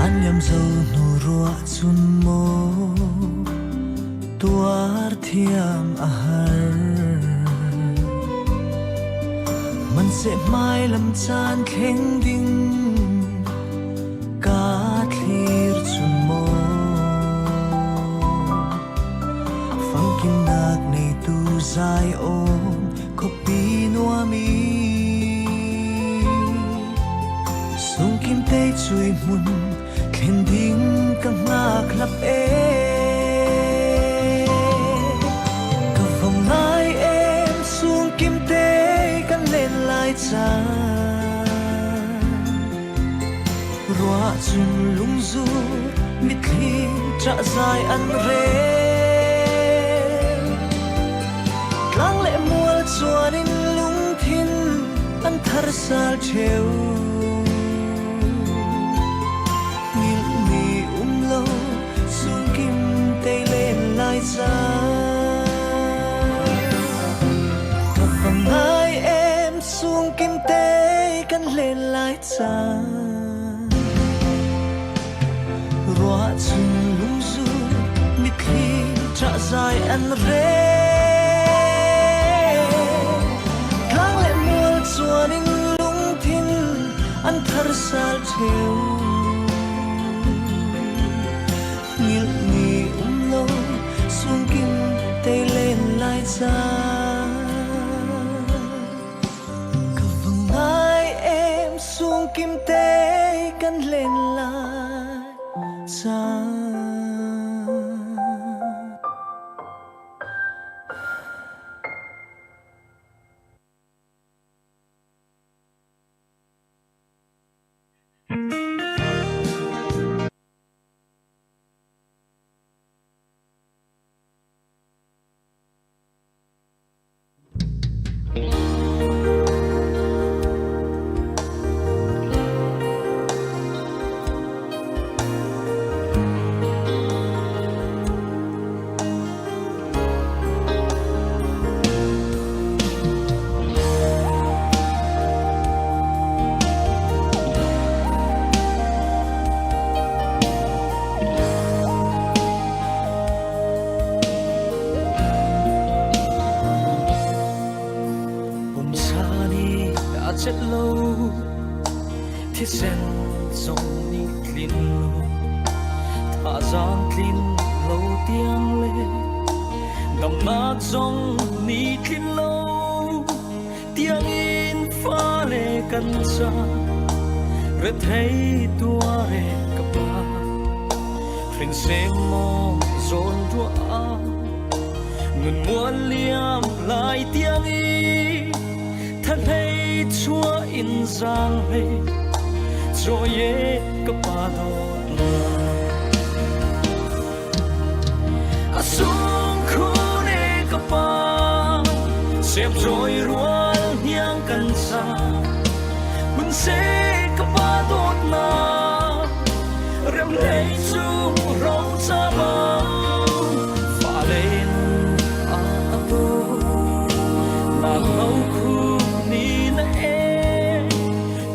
Caan liam zo hnu ruah cun maw tuar thiam a har. Hmanhseh hmailam caan thleng ding ka thlir cun maw famkimnak neitu zai-awm khuapi nuami sungkim te cui hmun thlen ding ka hngak lap e. Ka vong ngai em sungkim te kan len lai caan ruah cun lungzur mitthli ṭah zai an rel. Tlang le mual cuan in lungthin an thar sal ṭheu. Hngilh ni um lo sungkim te len lai caan. Ka va ngai em sungkim te kan len lai caan. Ruah chung lungzu mitthli ṭah zai an rel. Tlang le mual cuan in lungthin an thar sal ṭheu. Hngilh ni um lo sungkim te len lai caan. Ka va ngai em sungkim te kan len lai caan. Pumsa nih a celh lo, thisen zong nih tlin lo, thazaang tlin lo tiang le damnak zong nih tlin lo tiangin fale kan ca rethei tuare ka pa hrinseng maw zawn ruah nun mual liam lai tiang i thahlei chuah in zaang hlei chawi ka pa dawtnak a sung khune ka pa siap rawi rual hniang kan sa hun se ka pa dawtnak rem hlei cu ro ca bang fale a to nak lo khu ni na e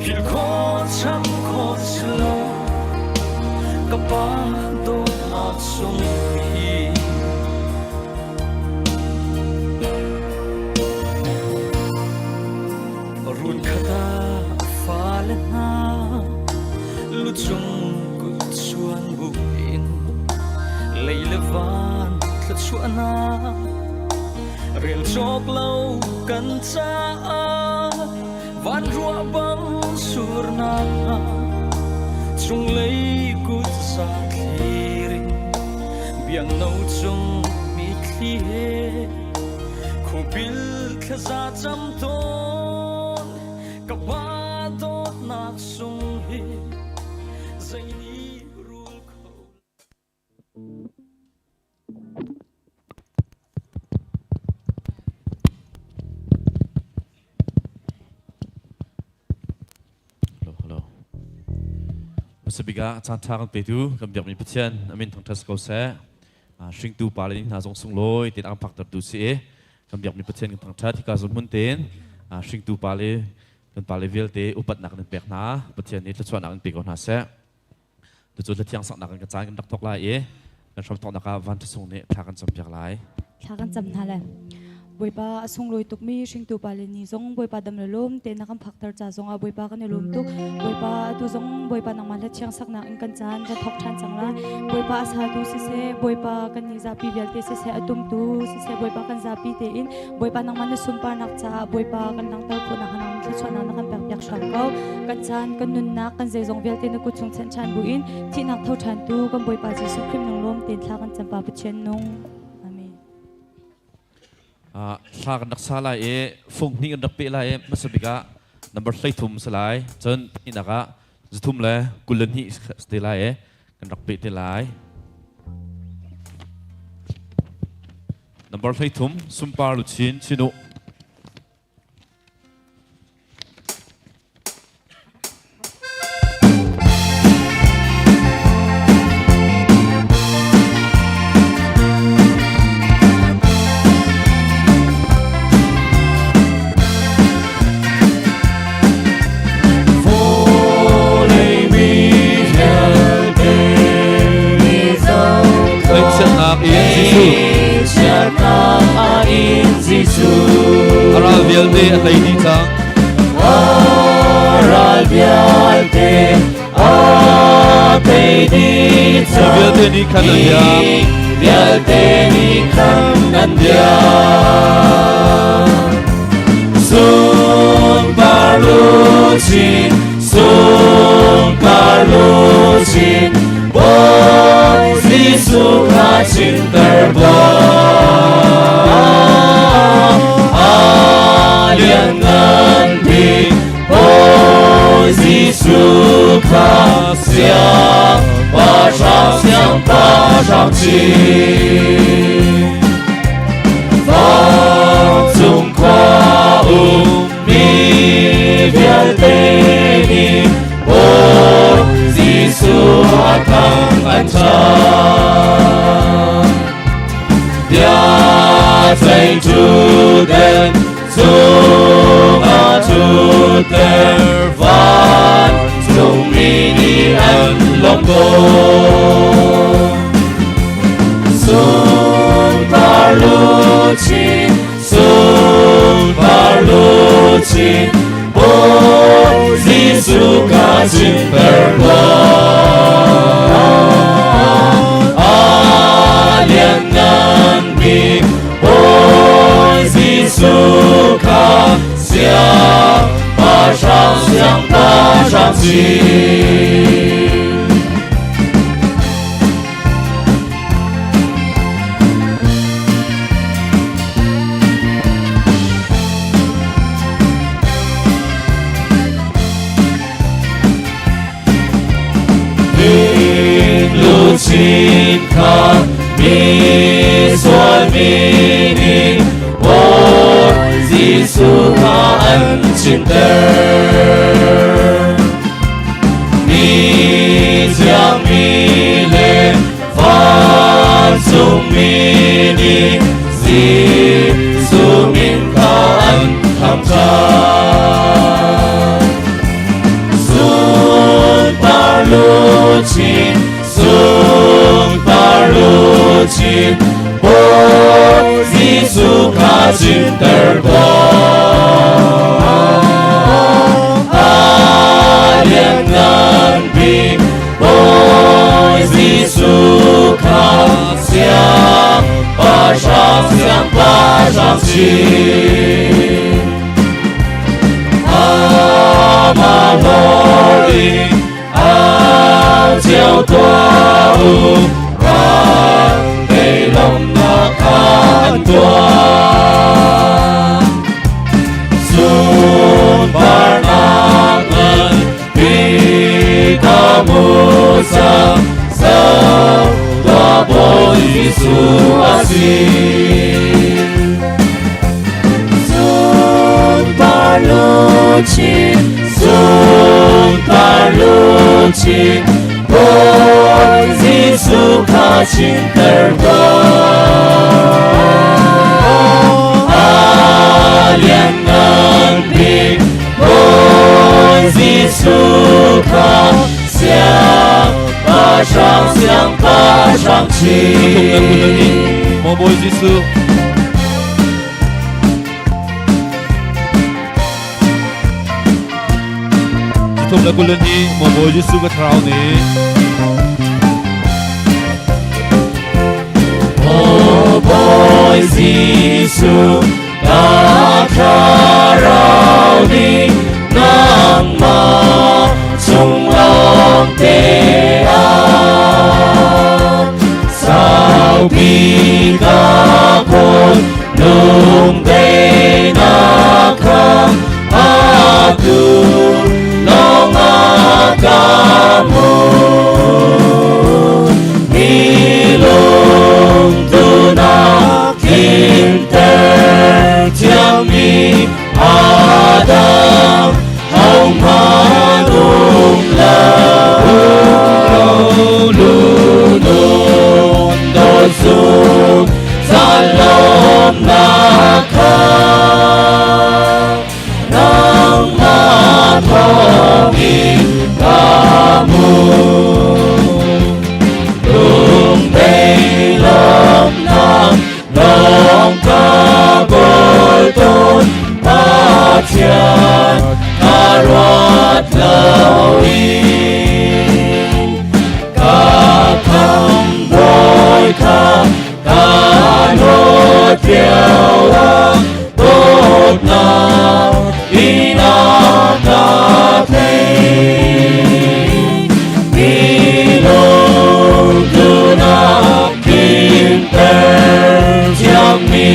phil kho cham kho si lo ka pa dawtnak sung hi. Run khata fale hna lucung kut chuan bu in lei le van thluachuahnak rel cawk lo kan caah van ruah bang surnak hna chunglei kut za thlir in biangno cung mitthli he khuapil thlaza cam tawn ka pa dawtnak sung hi zei nih rul kho. Hello, hello. Hmasabik ah caan ṭha kan petu kan biakmi Pathian amin thangṭhat si ko seh. Hringtu pa le hna zong sunglawi tein an phaktertu si i kan biakmi Pathian kan thangṭhat. Hika zong hmun tein hringtu pa le kan pa le vialte upatnak kan pek hna. Pathian nih thluachuahnak in pe ko hna seh. Tucu hlathiang saknak in ka caan kan rak thawk lai i kan hram thawknak ah Van Ṭha Sung nih thla kan campiak lai. Thla kan cam hna le Bawipa a sunglawi tukmi hringtu pa le ni zong Bawipa dam le lawm te na kan phakter ca zong ah Bawipa kan i lawm tuk. Bawipa atu zong Bawipa nangmah hlathiang saknak in kan caan kan thawk ṭhan cang lai. Bawipa a satu siseh, Bawipa kan nih zapi vialte siseh, a tumtu siseh, Bawipa kan zapi tein Bawipa nangmah na sunparnak caah Bawipa kan langhter khawhnak hnga thluachuahnak na kan pekpiak hram ko. Kan caan, kan nunnak, kan zeizong vialte na kut chung chanh ṭhan buin thihnak tho ṭhantu kan Bawipa Jesuh Khrih nung lawm tein thla kan cam Pa Pathian nung. Amen. Thla kan rak sa lai i fung hnih kan rak peh lai i hmasa bik ah number 13 si lai. Cun pahnihnak ah 322 si te lai i kan rak peh te lai. Number 13 Sunpar Luchin Chinu. Jesuh A ral vialte a tei dih cang. A ral vialte a tei dih cang. Mi vialte nih khan an biak. Vialte nih khan an biak. Sunpar luchin, sunpar luchin, Bawi Jesuh kha chinter A lianngan bik Bawi Jesuh kha siangpahrang siangpahrang chin. Vancung khua ummi vialte nih Bawi Jesuh a thang an chan. Bia ceihtu den cungah thutter vancungmi nih an lawmh ko. Sunpar luchin, sunpar luchin, Bawi Jesuh ka cinter A lianngan bik Bawi Jesuh kha siangpahrang siangpahrang chin. Luchin kha mi sual mi nih Bawi Jesuh kha an chinter. Mi ziangmi le vancungmi nih Jesuh min kha an thangṭhat. Sunpar luchin, sunpar luchin, Bawi Jesuh kha cinter tuah. A lianngan bik Bawi Jesuh kha siangpahrang siangpahrang chin. Amah glory au cio tuah u, ral tei lawmhnak kha an tuah. Sunparnak ngan bik a hmu cang, zoh tuah Bawi Jesuh a si. Sunpar luchin, sunpar luchin, Bawi Jesuh kha chinter tuah. A lianngan bik Bawi Jesuh kha siangpahrang. hrang siang pa hrang chin. Maw Bawi Jesuh. Thum le kulun hi maw Bawi Jesuh ka thlarau nih. Maw Bawi Jesuh ka thlarau nih nangmah chung lawng te ah saupi ka kawl lungdaihnak kha atu lawng ah ka hmuh. Mi lungduhnak tlinter thiammi Adam hohmanh um lo. Lunun dawt zung Zalawmnak kha nangmah thawngin ka hmu. Lungdei lawmnak lawng ka kawl tawn, Pathian ka ruat lo in. Ka khambawi kha ka nawt lio ah dawtnak in a ka theih. Mi lungduhnak tlinter thiammi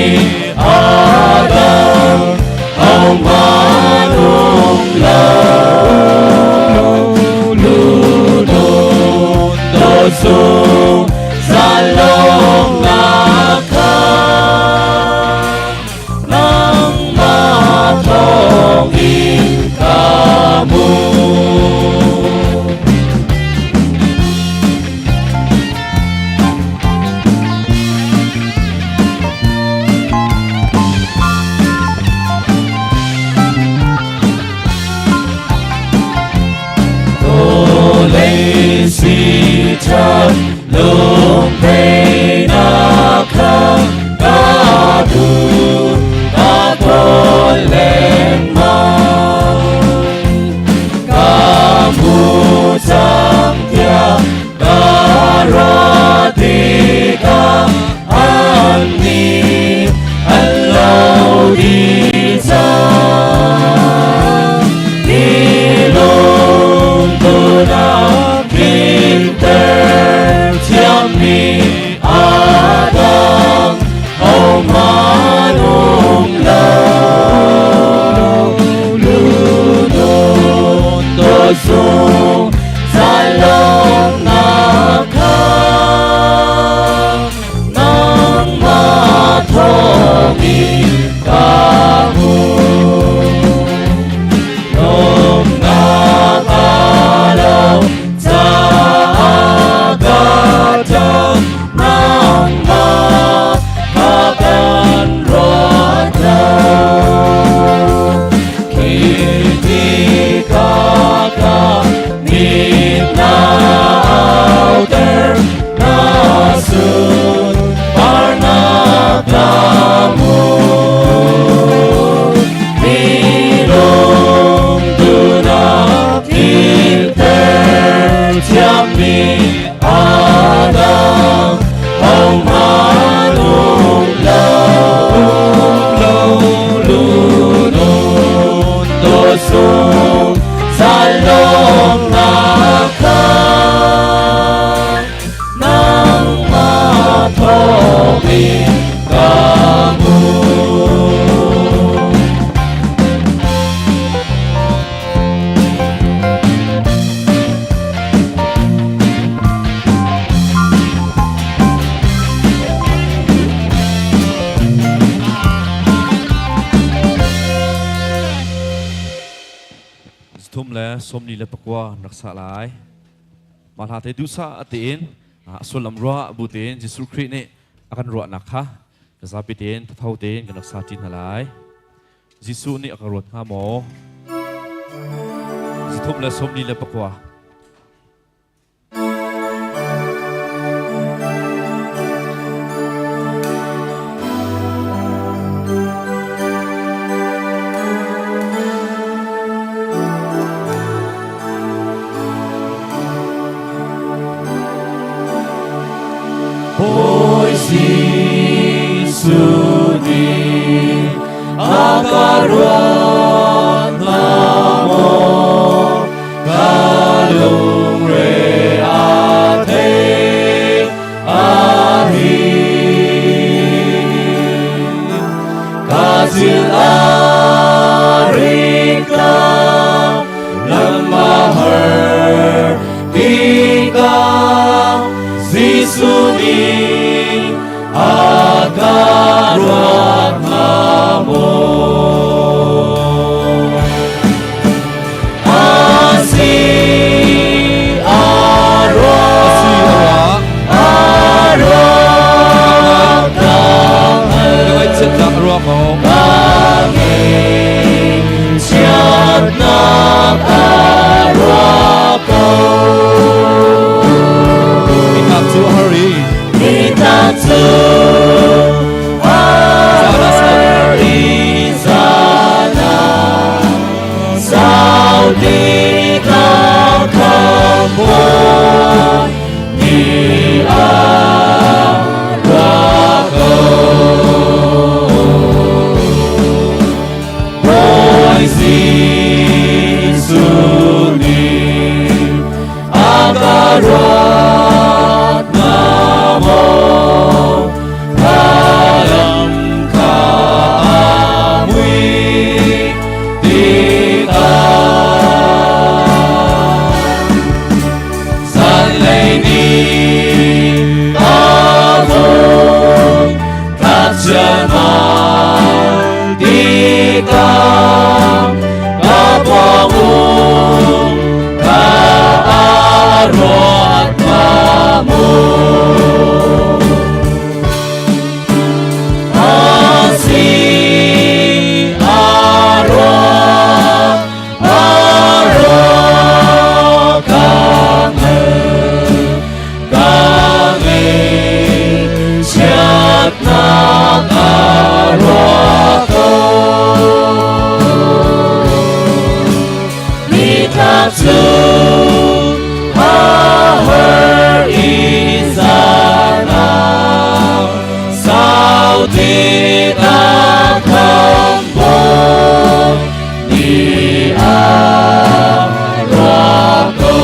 Adam hohmanh um lo. Lunun dawt zung zalongnak kha nangmah thawngin ka hmu. Vawlei si ṭhat lungtheinak kha ka duh, ka kawl lengmang. Ka hmu cang tiah ka ruah tikah annih an lo dih cang. Hi lungduhnak tlinter thiammi Adam hohmanh um lo. Lunun dawt zung zalongnak kha nangmah thawngin ka hmu. Lawmnak a lo caah ka ṭap, nangmah kha kan ruat lo. Khi tikah ka mit na auter, na sunparnak ka hmu. Mi lungduhnak tlinter thiammi Adam hohmanh um lo. Lunun dawt sung zalongnak kha nangmah thawngin ka hmu. Thum le sawmli le pakua rak sa lai. Mah hla te duhsah tein sullam ruah bu tein Jesuh Khrih nih a kan ruahnak kha zapi tein thatho tein kan rak sa ṭi hna lai. Jesuh nih a ka ruat hnga maw? Zithum le 44. Bawi Jesuh nih a ka ruat hnga maw? Ka lungre a thei a hin. Ka zil a rik lam a har tikah Jesuh nih a ka ruat hnga maw? A si a ruah, A si a ruah. A ruah ka Ka ngaihchiatnak a ruah maw? Ka ngaihchiatnak a ruah ko. Nitnak cu a har i Nitnak cu a Zan ah sau. har i zan ah sau tikah khamhbawi nih a ruah ko. Bawi Jesuh nih a ka ruat hnga maw? Ka lam kha a mui tikah zanlei ni a vung tlak chialmal tikah ka pawng ka a ruat hnga maw? A si a ruah, a ruah ka hngal, ka ngaihchiatnak a ruah ko. Nithlak cu a har i zan ah sau tikah khamhbawi nih a ruah ko.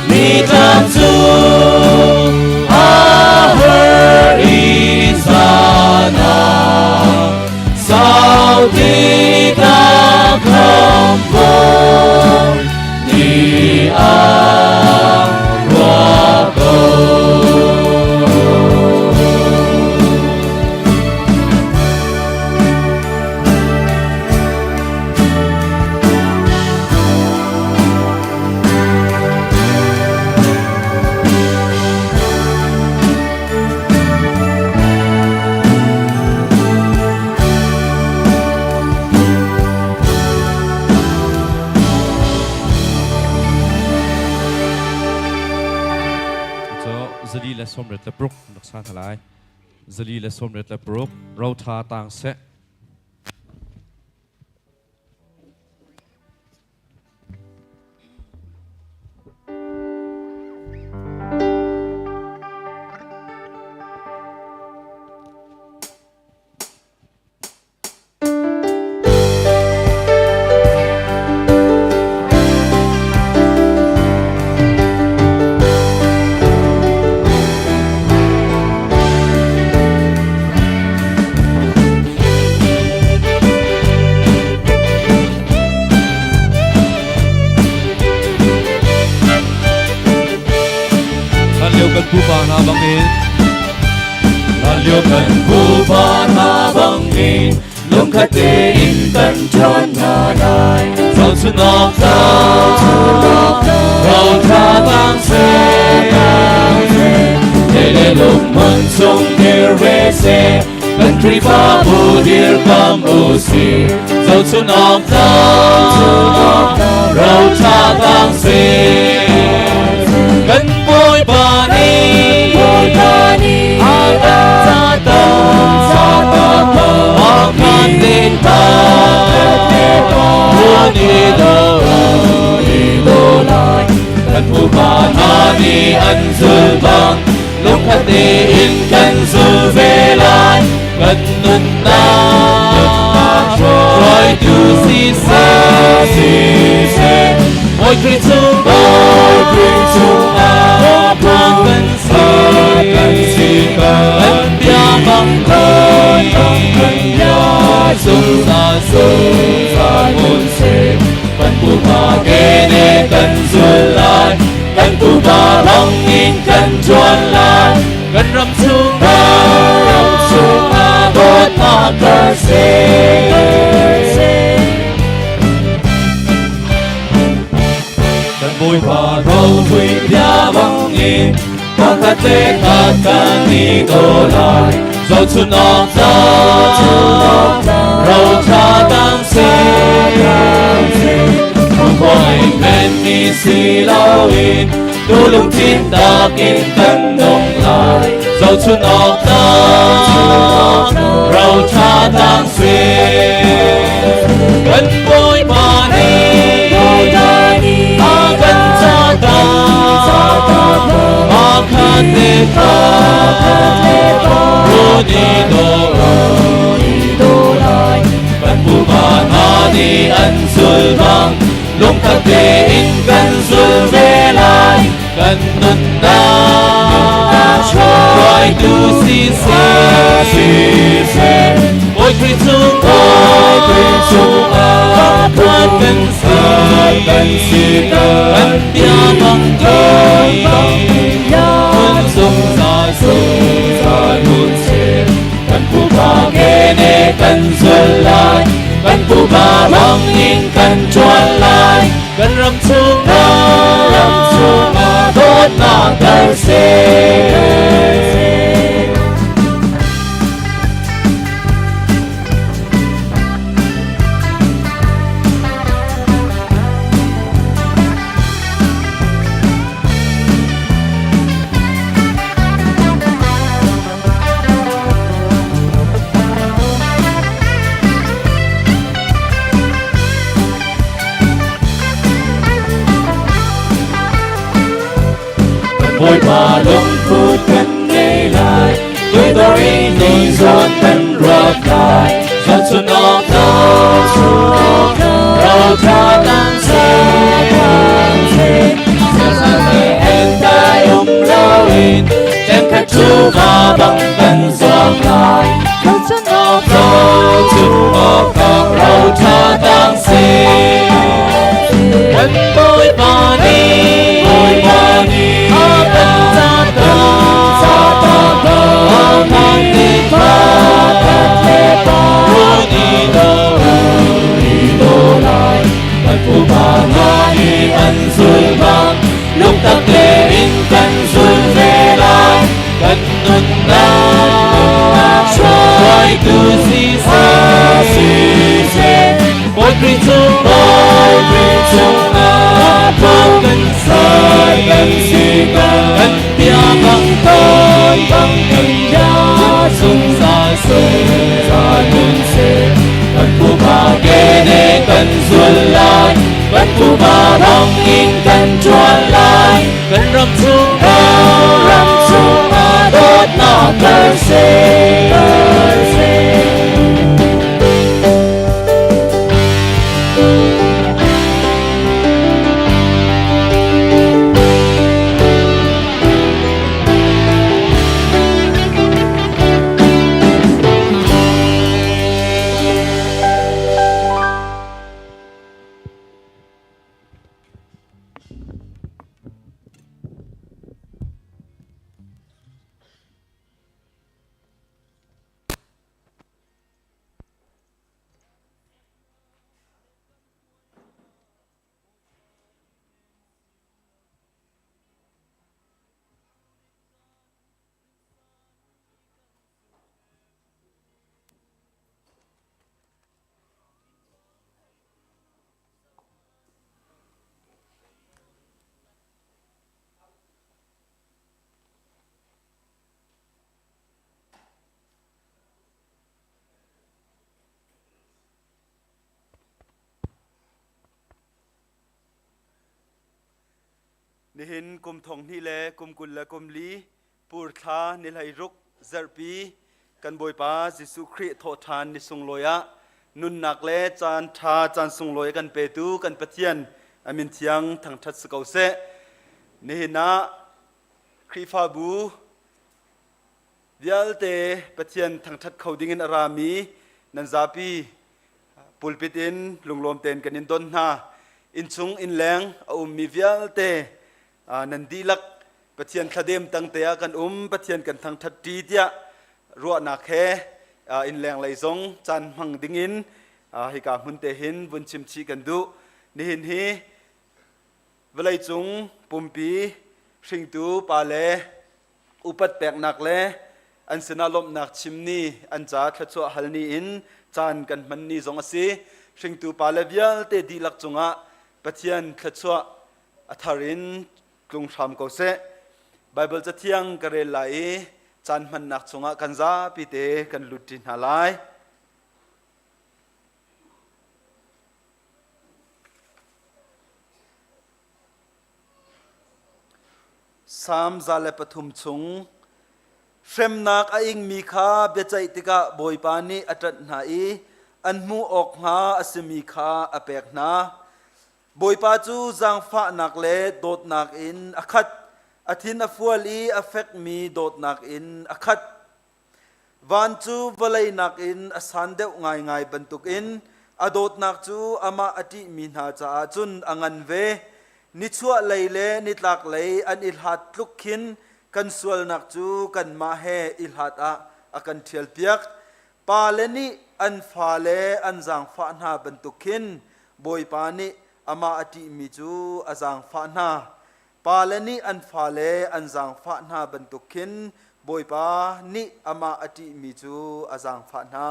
Nitlam cu a har i zan ah sau ti ta khambawi ni ah ruah ko. Cu zali le 36 rak sa hna lai. 436 rotha tang seh. Hlan lio kan pupa hna bangin Hlan lio kan pupa hna bangin lungkhat tein kan ṭuan hna lai. Zohchunhawk tlak rauthla tang seh, lei le lung chung dir ve seh, kan Khrihfabu dirkam u sih. Zohchunhawk tlak rauthla tang seh, kan Bawipa nih a kan ca Kan pupa hna nih an zul bang lungkhat tein kan zul ve lai. Kan nunnak hruaitu siseh, Bawi Khrih chung Bawi Khrih chungah kan si, kan bia bang kan zungzal zungzal hmun seh. Kan pupa kene kan zul lai, kan pupa rang in kan ṭuan lai. Kan ram chungah ram chungah dawtnak kar seh. Kan Bawipa ropui bia bangin pakhat le khat kan i daw lai. Zohchun awk tlak roṭha tang seh. Khuai menmi si loin tu lungthin takin kan nung lai. Zohchun awk tlak roṭha tang seh. Kan Bawipa nih a kan catak pakhat le khat run i daw lai. Kan pupa hna nih an zul bang lungkhat tein kan zul ve lai. Kan nunnak hruaitu siseh, Bawi Khrih chung Bawi Khrih chungah kan si, kan bia bang hmun zungzal zungzal hmun seh. Kan pupa kene kan zul lai, kan pupa bangin kan ṭuan lai. Kan ram chungah ram chungah dawtnak kar seh. Bawipa lungput kan ngei lai, toidor in ni zawn kan ruat lai. Zohchun awk tlak rauthla. Kan sai kan si kan bia bang ton bang kan bia zungzal zungzal nun seh. Kan pupa kene kan zul lai, kan pupa bang in kan ṭuan lai. Kan ram chung ram chungah dawtnak kar seh, kar seh. Nihin kum thong hnih le kum 20 le kum li pur thla ni 16 zarhpi kan Bawipa Jesuh Khrih thawhṭhan ni sunglawi ah nunnak le caan ṭha caan sunglawi a kan petu kan Pathian a min thiang thangṭhat si ko seh. Nihin ah Khrihfabu vialte Pathian thangṭhat kho dingin a rami nan zapi pulpit in lunglawm tein kan in don hna. Innchung innleng a ummi vialte nan dihlak Pathian thladem tangte ah kan um, Pathian kan thangṭhat ṭi tiah ruahnak he innleng lei zong caan hmang dingin hika hmun te hin vun chim chih kan duh. Nihin hi vawleicung pumpi hringtu pa le upat peknak le an sinah lawmhnak chim ni, an ca thluachuah hal ni in caan kan hman ni zong a si. Hringtu pa le vialte dihlak cungah Pathian thluachuah a thar in tlung hram ko seh. Baibal cathiang ka rel lai i caan hmannak chungah kan zapi te kan lut ṭi hna lai. Salm 103 chung hremnak a ingmi kha biaceih tikah Bawipa nih a ṭanh hna i an hmuh awk hnga a simi kha a pek hna. Bawipa cu zaangfahnak le dawtnak in a khat, a thin a fual i a fekmi dawtnak in a khat. Van cu vawlei nakin a san deuh ngaingai bantukin a dawtnak cu amah a ṭihmi hna caah cun a ngan ve. Nichuahlei le nitlaklei an i hlat tluk khin kan sualnak cu kanmah he i hlat ah a kan ṭhialpiak. Pale nih an fale an zaangfah hna bantuk khin Bawipa nih amah a ṭihmi cu a zaangfah hna. Pale nih an fale an zaangfah hna bantuk khin Bawipa nih amah a ṭihmi cu a zaangfah hna.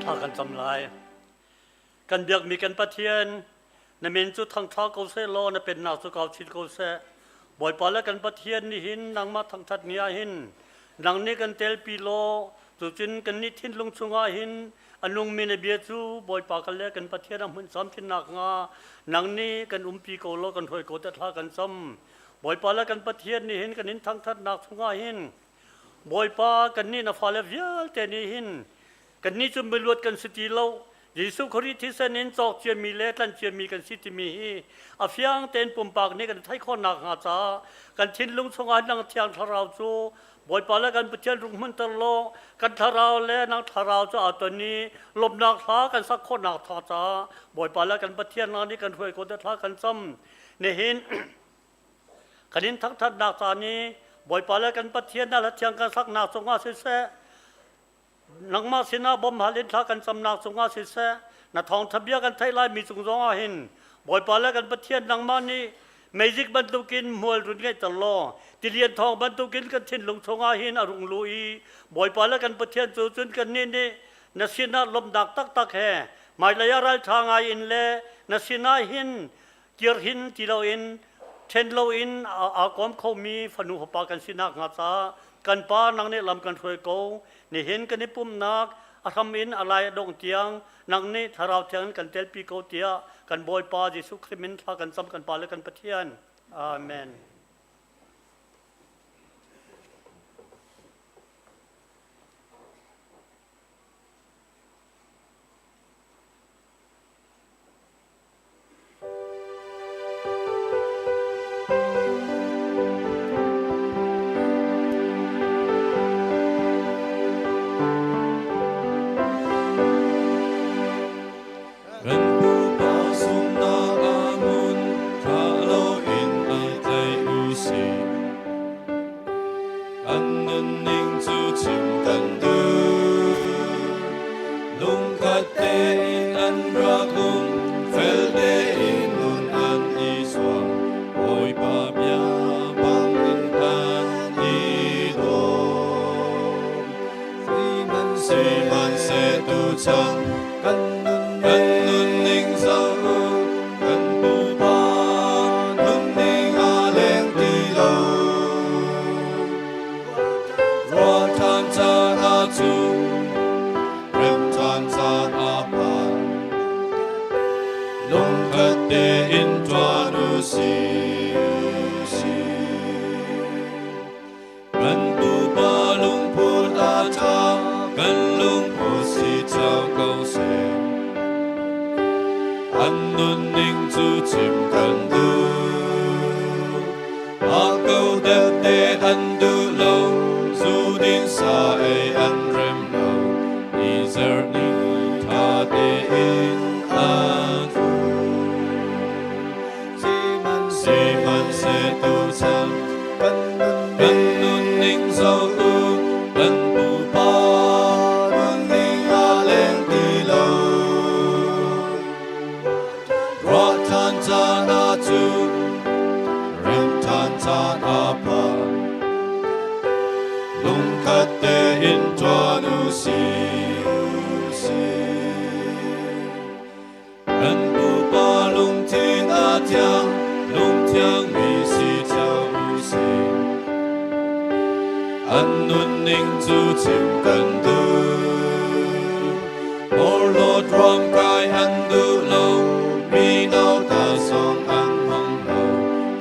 Thla kan cam lai. Kan biakmi kan Pathian, na min cu thangṭha ko seh law na pennak cu kau chin ko seh. Bawipa le kan Pathian nih hin nangmah thangṭhat ni ah hin nang nih kan telpi law cucun kannih thinlung chungah hin a nungmi na bia cu Bawipa kan le kan Pathian a hmunh camcin nakhnga nang nih kan umpi ko law kan hruai ko tiah thla kan cam. Bawipa le kan Pathian nih hin kan in thangṭhatnak chungah hin Bawipa kannih na fale vialte nih hin Kannih cu miluat kan si ti lo. Jesuh Khrih thisen in cawk ciami le tlanh ciami kan si timi hi a fiang tein pumpak nih kan theih khawh nakhnga caah kan thinlung chungah nang Thiang Thlarau cu Bawipa le kan Pathian rung hmunter law kan thlarau le nang thlarau cu aa ton i lawmhnak hla kan sak khawhnak tha caah Bawipa le kan Pathian hna nih kan hruai ko te thla kan cam. Nihin kan in thangthatnak caan i Bawipa le kan Pathian na hla thiang kan saknak cungah siseh nangmah sinah bawmhal in thla kan camnak cungah siseh na thawngtha bia kan theih lai mi cung zongah hin Bawipa le kan Pathian nangmah nih meizik bantukin hmual run ngeihter law tilian thawng bantukin kan thinlung chungah hin a rung lu i Bawipa le kan Pathian cu cun kannih nih na sinah lawmhnak taktak he hmailei ah ralṭha ngai in le na sinah hin kir hin ti loin ṭhen loin aa kawm khomi fanu fapa kan si nakhnga caah kan pa nang nih lam kan hruai ko. Nihin kan i pumhnak a hram in a lai a dongh tiang nang nih Thlarau Thiang in kan telpi ko tiah kan Bawipa Jesuh Khrih min thla kan cam kan Pa le kan Pathian. Amen. Kan pupa sungnak ah hmun thlah loin i tlaih u sih. An nunning cu chim kan duh. Lungkhat tein an rak um, fel tein nun an i zuam. Bawipa bia bangin an i dawm. Sihmanhseh tuchan kan nunning zoh u, kan pupa nunning aa leng ti lo. Ruah ṭhan caan ah cu rem ṭhan caan a phan. Lungkhat tein ṭuan u sih. Kan pupa lungput a ṭha, kan lungput si cio ko seh. An nunning cu chim kan duh. A ko deuhte an duh lo, zu din sa ei an rem lo. Ni zer ni ṭha tein an Sihmanhseh tuchan kan nunning zoh u, kan pupa nunning aa leng ti lo. Ruah ṭhan caan ah cu rem ṭhan caan a phan. Lungkhat tein ṭuan u sih. Kan pupa lungthin a thiang, lungthiang mi si cio u sih. An nunning cu chim kan duh. Porhlawt ruamkai an duh lo, mi nauta zong an hmang lo.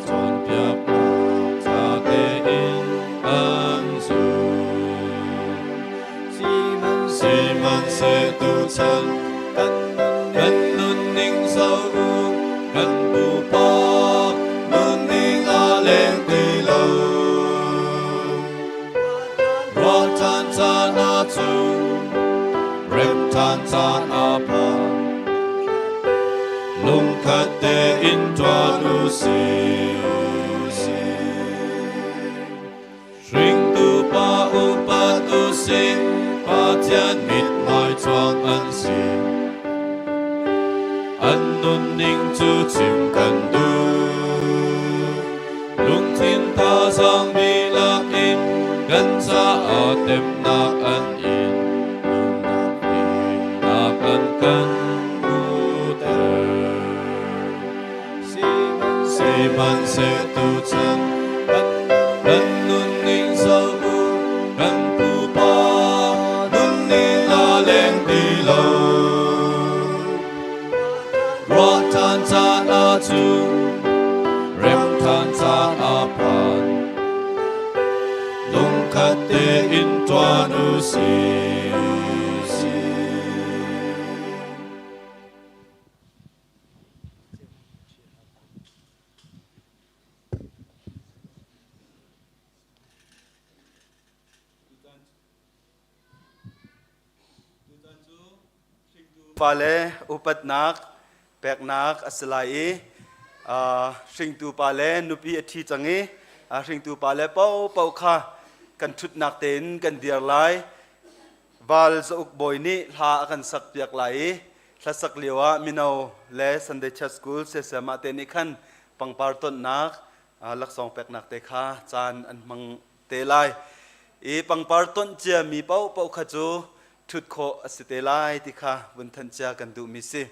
Cawnpiaknak ṭha tein an zul. Sihmanhseh tuchan kan nunning zoh u, kan pupa nunning aa leng ti lo. Ruah ṭhan caan ah cun rem ṭhan caan a phan. Lungkhat tein ṭuan u sih. Hringtu pa upat u sih, Pathian mithmai chuang an si. An nunning cu chim kan duh. Lungthin thazaang dihlak in kan caah temnak an in. Nunnak fimnak an kan hmuhter. Sihmanhseh tuchan kan nunning zoh u, kan pupa nunning aa leng ti lo. Ruah ṭhan caan ah cun rem ṭhan caan a phan. Lungkhat tein ṭuan u sih. pale upatnak peknak a si lai i hringtu pale nupi a ṭhi cang i hringtu pale paohpaoh kha kan ṭhutnak tein kan dir lai. Val zauk bawi nih hla a kan sak piak lai i hlasak lio ah mino le Sunday Church School siasiamah te nih khan pangpar tonnak laksawng peknak te kha caan an hmang te lai i pangpar tonh cia mi paohpaoh kha cu ṭhut khawh a si te lai ti kha vun thanh cia kan duhmi si.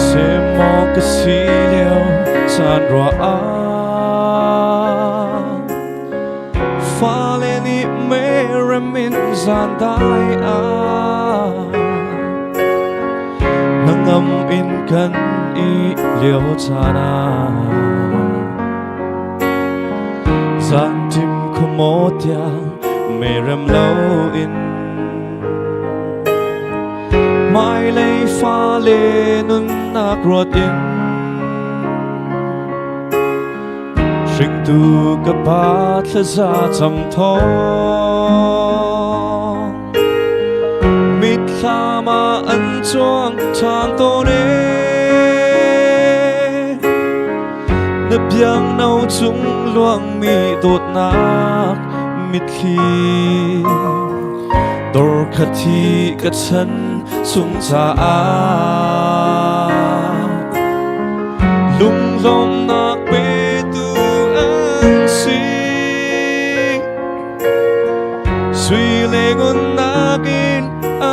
Semaw ka si lio caan ruah ah Fale nih merem in zan dai ah Nangam in kan i lio caan ah Zantim khumaw tiang merem lo in Hmailei fale nunnak ruat in Hringtu ka pa thlaza cam thawng Mitthlam ah an cuang ṭhan tawn e Na biangno cung luangmi dawtnak mitthli Dor kha thi ka chan chung caah Lunglawmnak petu an si Sui le ngun nakin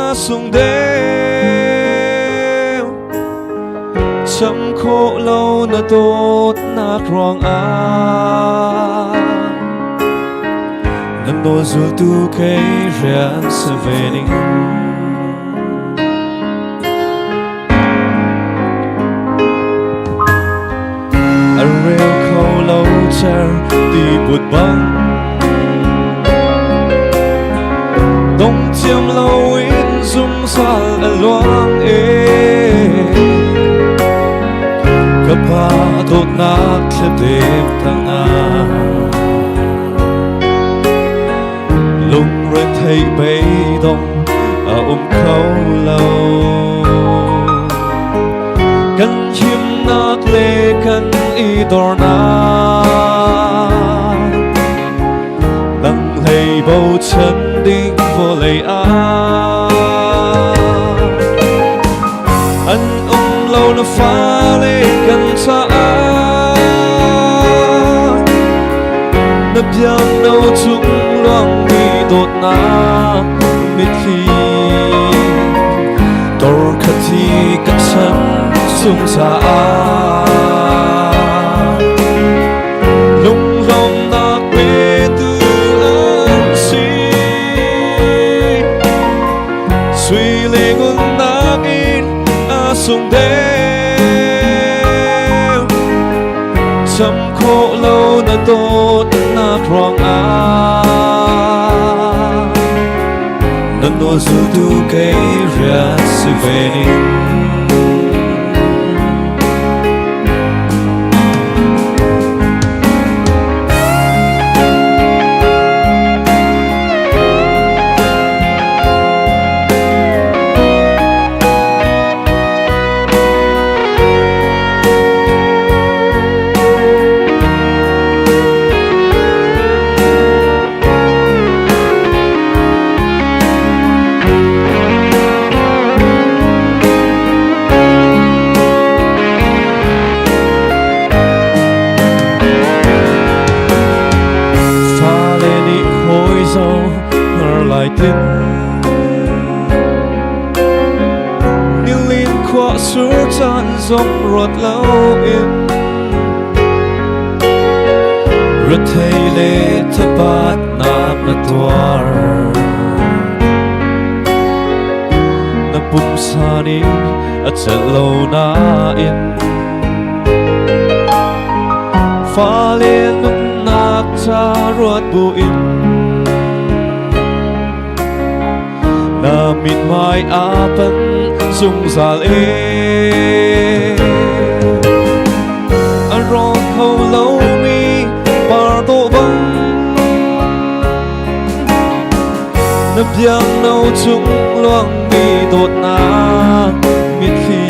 a sung deuh Cham khawh lo na dawtnak ruangah Nan nawl zultu kei rian si ve ning A rel kho lo cer ti put bang Dong thiam lo in zungzal a luang e Ka pa dawtnak thlebem tangah Lungretheih beidong a um kho lo Kan himnak le kan i dornak Nang hlei bochan ding vawlei ah An um lo na fale kan caah Na biangno cung luangmi dawtnak mitthli Dor kha thi ka chan chung caah Lunglawmnak petu an si Sui le ngun nakin a sung deuh Cham khawh lo na dawtnak ruangah Na nawl zultu kei rian si ve ning Ruahsur caan zong ruat loin Rethei le thabatnak na tuar Na pumsa nih a celh lo nain Fale nunnak ca ruat buin Na mithmai aa pan zungzal e An rawk kho lomi par dawh bang Na biangno cung luangmi dawtnak mitthli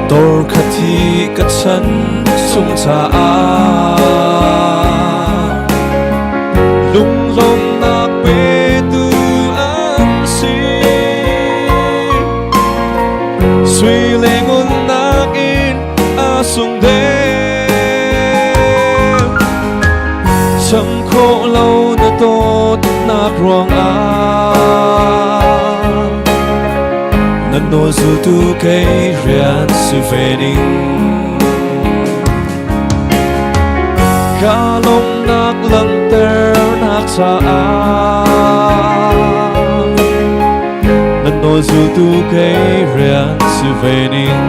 Dor kha thi ka chan chung caah Lunglawmhnak petu an si Sui le ngun nakin a sung deuh Cham khawh lo na dawtnak ruangah Na nawl zultu kei rian si ve ding Ka lawmhnak langhternak caah Na nawl zultu kei rian si ve ning.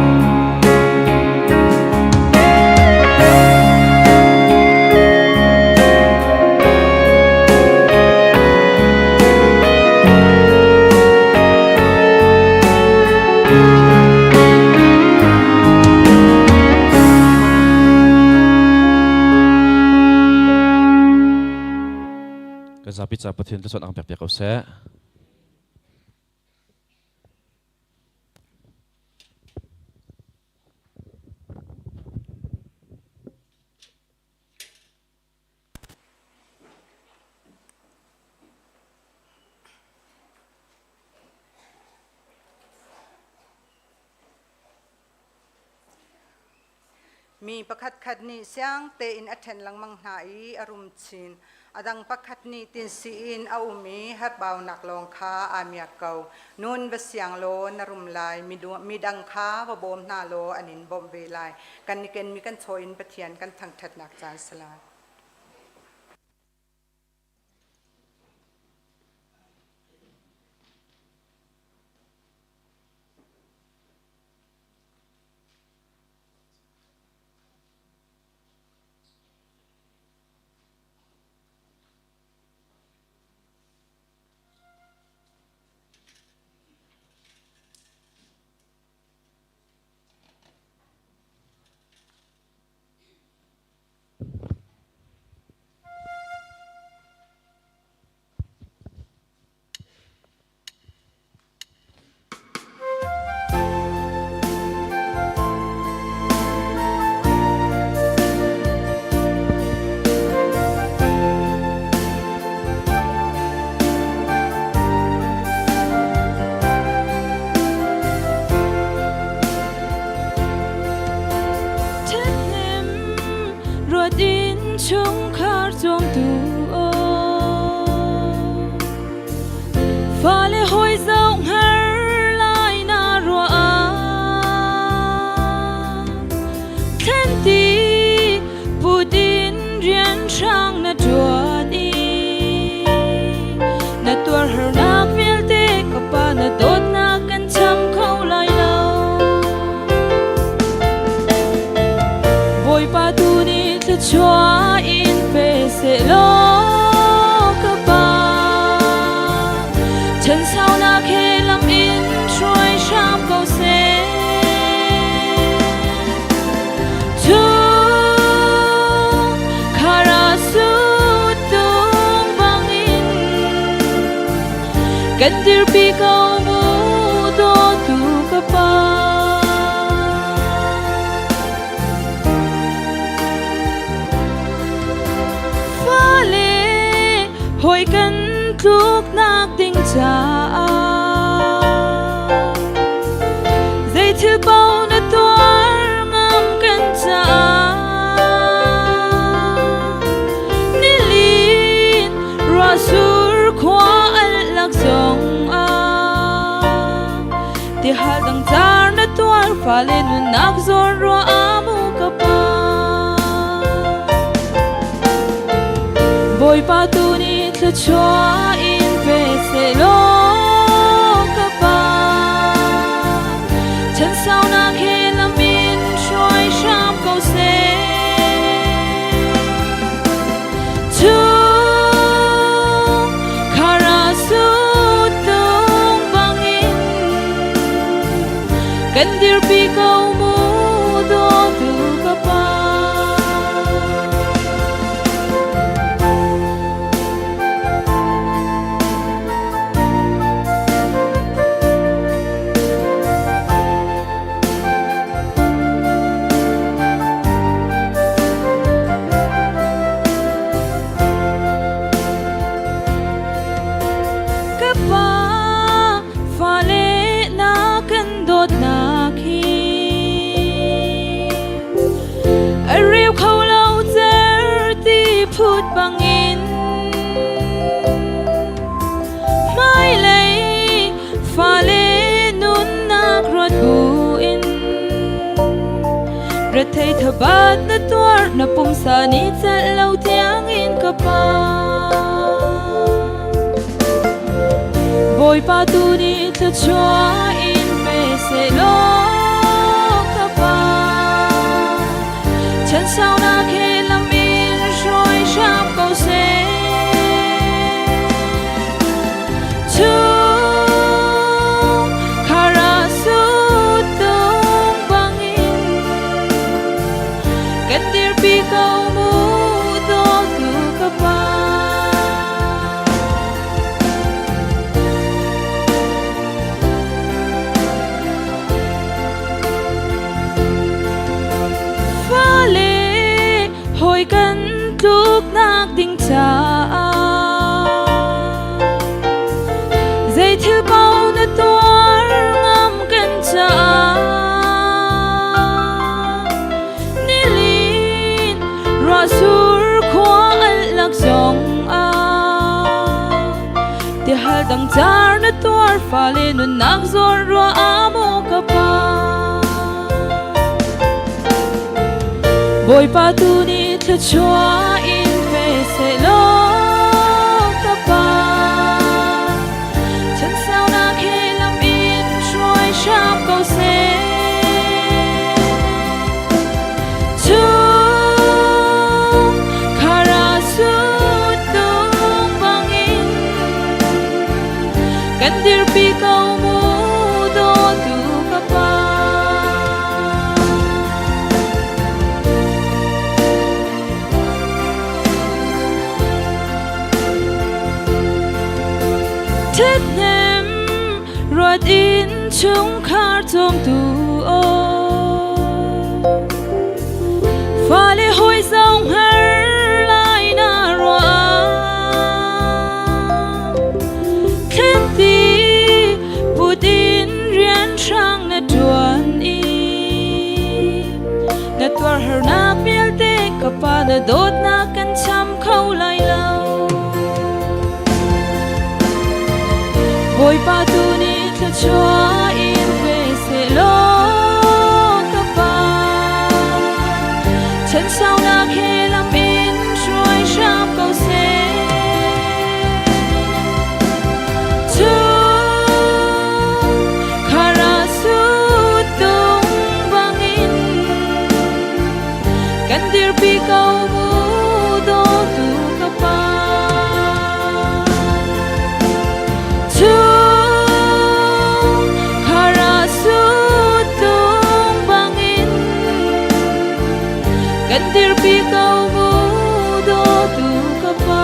Kan zapi ca Pathian tluachuah ang pek piak ko seh. Mi pakhatkhat nih siang tein a ṭhen lengmang hna i a rum chin. A dang pakhat nih tinsi in a um i herhbaunak lawng kha aa miak ko. Nun va siang law na rum lai, midang kha va bawm hna law an in bawmh ve lai. Kan i kenmi kan chaw in Pathian kan thangṭhatnak caan si lai. Ṭhathnem ruat in chungkhar cawmtu Fale hawi zoh hngar lai na ruah Thlen ti put in rian hrang na ṭuan i Na tuar harnak vialte ka pa na dawtnak kan cham kho lai lo. Bawipa tu nih thluachuah in pe seh law ka pa. Chan saunak he lam in hruai hram ko seh. Tung khara su tung bangin kan dirpi ko mu dawtu ka pa. Fale hawi kan tluknak ding caah zeithil paoh na tuar ngam kan caah nilin ruahsur khua al lak zong ah. car na tuar fale nunnak zawn ruah ah mu ka pa. Bawipa tu nih thluachuah in pe sehlaw ka pa. Chan saunak he lam in hruai hram ko seh. Chung khara su tung bangin kan dirpi ko mu dawtu ka pa. Ka pa fale na kan dawtnak hi a reu kho lo cer ti phut bangin hmailei fale nunnak ruat buin rethei thabat na tuar na pumsa ni celh lo tiangin ka pa. Bawipa tu nih thluachuah in pe sehlaw ka pa. Chan saunak he lam in hruai hram ko seh. Chung khara su tung bangin kan dirpi ko mu dawtu ka pa. Fale hawi kan tluknak ding caah zeithil paoh na tuar ngam kan caah nilin ruahsur khua al lak zong ah tihal dang car na tuar fale nunnak zawn ruah ah maw ka pa. Bawipa tu nih thluachuah in pe sehlaw ka pa. Chan saunak he lam in hruai hram ko seh. Chung khara su tung bangin kan dirpi ko mu dawtu ka pa. Ṭhathnem ruat in chungkhar cawmtu aw fale hawi zong har lai na ruah thlenti put in rian hrang na ṭuan i na tuar harnak vialte ka pa na dawtnak kan cham kho lai lo. Bawipa tu nih thluachuah in pe sehlaw ka pa. Chan saunak he lam in hruai hram ko seh. Chung khara su tung bangin kan dirpi ko mu dawtu ka pa. Chung khara su tung bangin kan dirpi ko mu dawtu ka pa.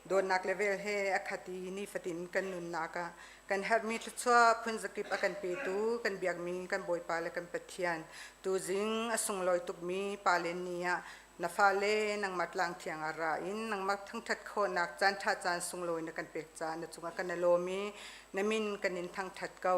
Dawtnak le vel he a khat i nifatin kan nunnak ah kan herhmi thluachuah phunzakip a kan petu kan biakmi kan Bawipa le kan Pathian tuzing a sunglawi tukmi Pa le Ni ah na fale nangmah tlang thiang ah ra in nangmah thangṭhat khawhnak caanṭha caan sunglawi na kan pek caah na cungah kan i lawm i na min kan in thangṭhat ko.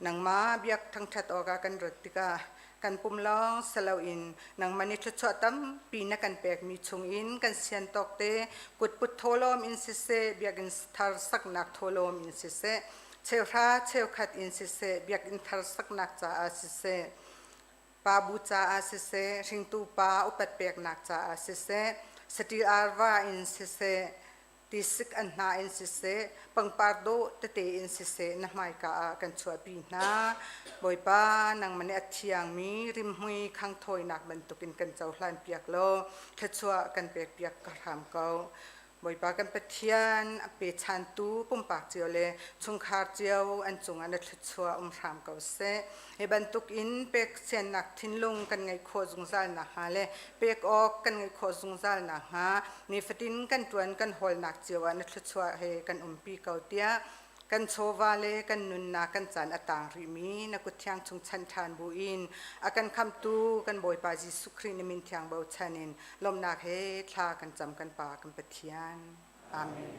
Nangmah biak thangṭhat awkah kan rat tikah kan pum lawng si loin nangmah nih thluachuah tampi na kan pekmi chungin kan sian tawk te kutput thawhlawm in siseh biakinn thar saknak thawhlawm in siseh cheuhra cheukhat in siseh biakinn thar saknak caah siseh pa bu caah siseh hringtu pa upat peknak caah siseh saṭil arva in siseh tisik an hna in siseh pangpar dawh tete in siseh na hmaika ah kan chuahpi hna. Bawipa, nangmah nih a thiangmi rimhmui khangthawinak bantukin kan cohlan piak law thluachuah kan pekpiak ka hram ko. Bawipa kan Pathian a pechantu pumpak cio le chungkhar cio an cungah na thluachuah um hram ko seh. Hi bantuk in pek siannak thinlung kan ngeih khawh zungzal nakhnga le pek awk kan ngeih khawh zungzal nakhnga nifatin kan ṭuan kan hawlnak cio ah na thluachuah he kan umpi ko tiah kan chawva le kan nunnak kan caan a tang rihmi na kut thiang chung chan ṭhan buin a kan khamhtu kan Bawipa Jesuh Khrih na min thiang bochan in lawmhnak he thla kan cam kan Pa kan Pathian. Amen.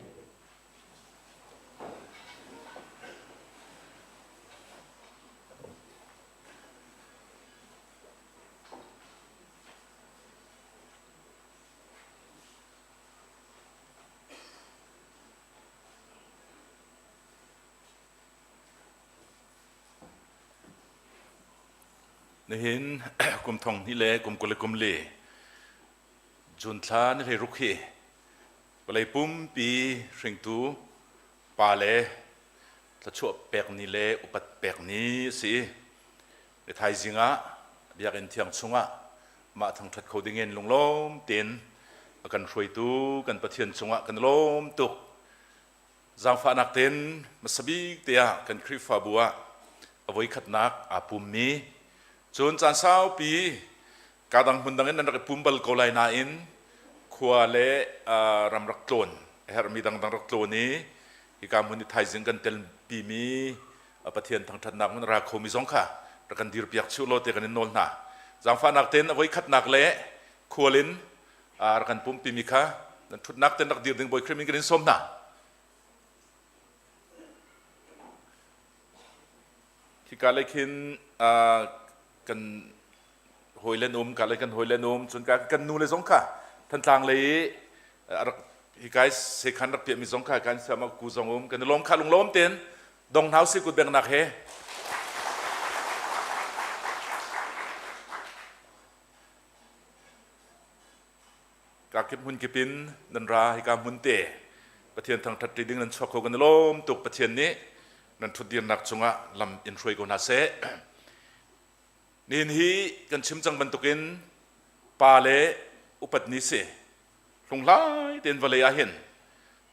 Nihin kum thong hnih le kum 20 le kum li June thla ni hlei ruk hi vawlei pumpi hringtu pa le thluachuah pek ni le upat pek ni a si i thaizing ah biakinn thiang chungah mah thangṭhat kho dingin lunglawm tein a kan hruaitu kan Pathian cungah kan lawm tuk. Zaangfahnak tein hmasa bik te ah kan Khrihfabu ah a voikhatnak aa pummi cun caan saupi kadang hmun dang in nan rak i pum bal ko lai nain khua le ram rak tlawn a herhmi dangdang rak tlawn i hika hmun i thaizing kan telpimi Pathian thangṭhatnak hmun ra khomi zong kha rak kan dirpiak chih law te kan in nawl hna. Zaangfahnak tein a voikhatnak le khual in rak kan pumpimi kha nan ṭhutnak tein rak dir ding Bawi Khrih min kan in sawm hna. Khika lei khin kan hawi le um ka lei kan hawi le um cun ka kan nu le zong kha Thantlang lei rak hikai sekhan rak piahmi zong kha kan siam ku zong um kan i lawm kha lunglawm tein dong hna usih kut bengnak he ka kip hmun kip in nan ra hika hmun te Pathian thangthat ṭi ding nan chuak kho kan i lawm tuk Pathian nih nan ṭhutdirnak cungah lam in hruai ko hna seh Nihin hi kan chim cang bantukin pa le upat ni si hlunghlai tein vawlei ah hin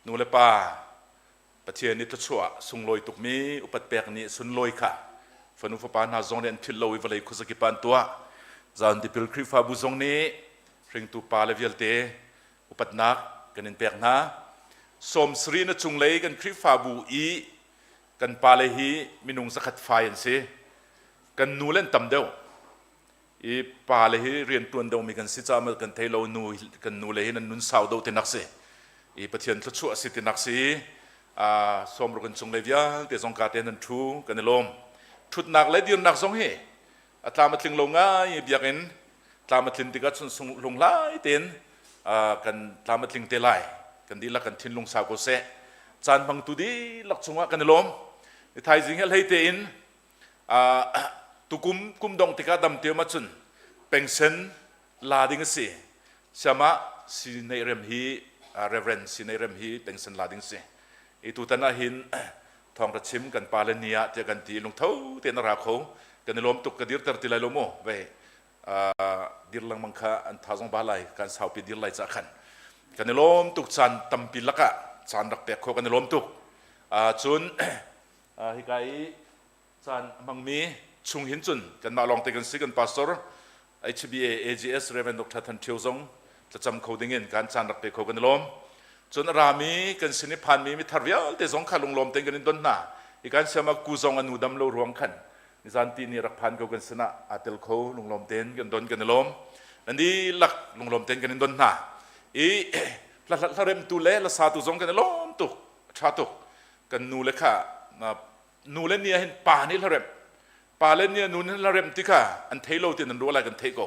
nu le pa Pathian nih thluachuah sunglawi tukmi upat pek ni sunlawi kha fanu fapa hna zong nih an philh lo i vawlei khuazakip ah an tuah. Zan tipil Khrihfabu zong nih hringtu pa le vialte upatnak kan in pek hna. Sawm sarih na cunglei kan Khrihfabu i kan pale hi minung zakhat fai an si. Kan nu le an tam deuh i pale hi rian ṭuan deuhmi kan si caah kan thei lo nu kan nu le hi nan nun sau deuh tinak si i Pathian thluachuah a si tinak si i sawmruk in chunglei vialte zong ka te nan ṭhu kan i lawm. Ṭhutnak le dirnak zong hi a tlam a tling lo ngai i biakinn tlam a tlin tikah cun lunghlai tein kan tlam a tling te lai kan dihlak kan thinlung sau ko seh caan hmangtu dihlak cungah kan i lawm. Thaizing hi hlei tein Tukum kum dong tikah dam tiam ahcun pengsen la ding a si. Siamah si nei rem hi Reverend si nei rem hi pengsen la ding si. I tutan ah hin thawng ra chim kan pa le ni ah tiah kan ti lungtho tein a ra kho. Kan i lawm tuk ka dirter ti lai lo mu. Vei dir lengmang kha an tha zong ba lai kan saupi dir lai ca khan. Kan i lawm tuk caan tampi lakah caan rak pek kho kan i lawm tuk. Cun Hika i caan a hmangmi chung hin cun kanmah lawngte kan si kan pastor HBA AGS Reverend Dr. Than Thio zong thlacam kho dingin kan caan rak pe kho kan i lawm. Cun a rami kan sin i phanmi mithar vialte zong kha lunglawm tein kan in don hna. Hi kan siam ah ku zong a nu dam lo ruang khan nizan ti ni rak phan ko kan sinah aa tel kho lunglawm tein kan don kan i lawm. Nan dihlak lunglawm tein kan in don hna. I hlaremtu le lasatu zong kan i lawm tuk, a ṭha tuk. Kan nu le kha nu le ni ah hin pa nih hlaremh pa le nih nu nih hlaremh ti kha an thei lo ti nan ruah lai kan theih ko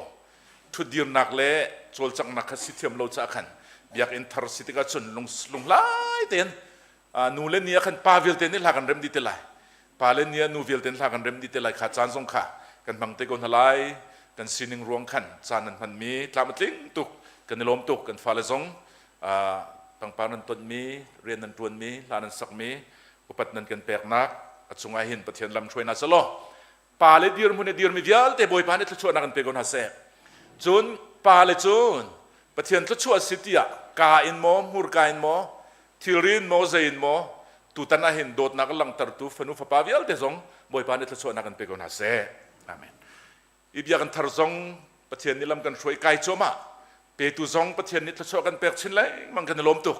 thutdirnak le cawlcanghnak kha si thiam lo caah khan biakinn thar si tikah cun lunghlai tein nu le ni ah khan pa vialte nih hla kan rem dih te lai pa le ni ah nu vialte nih hla kan rem dih te lai kha caan zong kha kan hmang te ko hna lai kan sining ruang khan caan nan hmanmi tlam a tling tuk kan i lawm tuk kan fale zong pangpar nan tonmi rian nan ṭuanmi hla nan sakmi upat nan kan peknak a cungah hin Pathian lam hruai hna selaw pa le dirhmun i dirmi vialte Bawipa nih thluachuahnak an pe ko hna seh. Cun pa le cun Pathian thluachuah si tiah ka in maw hmurka in maw thilri in maw zei in maw tutan ah hin dawtnak a langhtertu fanu fapa vialte zong Bawipa nih thluachuahnak an pe ko hna seh. Amen. I biakinn thar zong Pathian nih lam kan hruai kai cuahmah petu zong Pathian nih thluachuah kan pek chin lengmang kan i lawm tuk.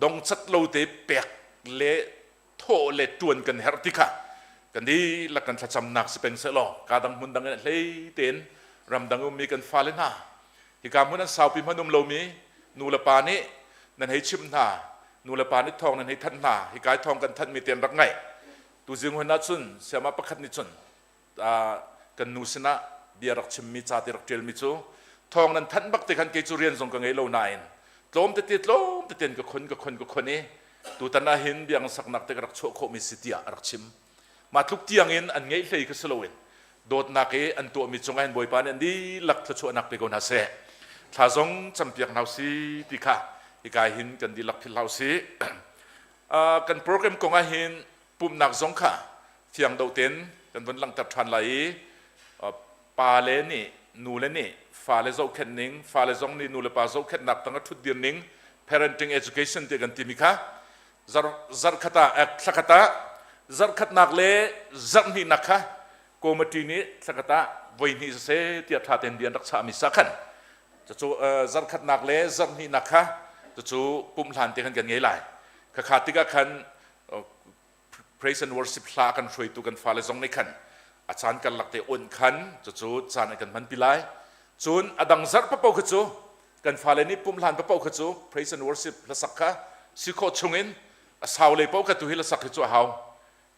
Dongcat lo te pek le thawh le ṭuan kan herh ti kha kan dihlak kan thlacamnak si peng sehlaw ka dang hmun dang in hlei tein ramdang ummi kan fale hna hika hmun an saupi hman um lomi nu le pa nih nan hei chimh hna nu le pa nih thawng nan hei thanh hna hika thawng kan thanhmi te an rak ngaih tuzing hun ahcun siama pakhat nih cun kan nu sinah bia rak chimmi ca te rak ṭialmi cu thawng nan thanh bak te khan kei cu rian zong ka ngei lo nain tlawm tete tlawm tete ka khon ka khon ka khon i tutan ah hin biang saknak te ka rak chuah khawhmi si tiah a rak chim mah tluk tiang in an ngeih hlei kha si loin dawtnak i an tuahmi cungah hin Bawipa nih an dihlak thluachuahnak pe ko hna seh thla zong campiak hna si ti kha hika hin kan dihlak philh hlah usih kan program kong ah hin pumhnak zong kha fiang do ten kan vun langhter ṭhan lai i pale nih nule nih fale zohkhenh ning fale zong nih nu le pa zohkhenhnak tang a ṭhutdir ning parenting education ti kan timi kha zarh khat ah thla khat ah zarh khatnak le zarh hnihnak kha committee nih thla khat ah voi hnih siseh tiah ṭha tein bia an rak chahmi sa khan cucu zarh khatnak le zarh hnihnak kha cucu pumh hlan te khan kan ngei lai khakha tikah khan praise and worship hla kan hruaitu kan fale zong nih khan a caan karlak te on khan cucu caan an kan hmanpi lai cun a dang zarh papo kha cu kan fale nih pumh hlan papo kha cu praise and worship hlasak kha si khawh chungin a sau lei paoh kha tu hi hlasak hi cu a hau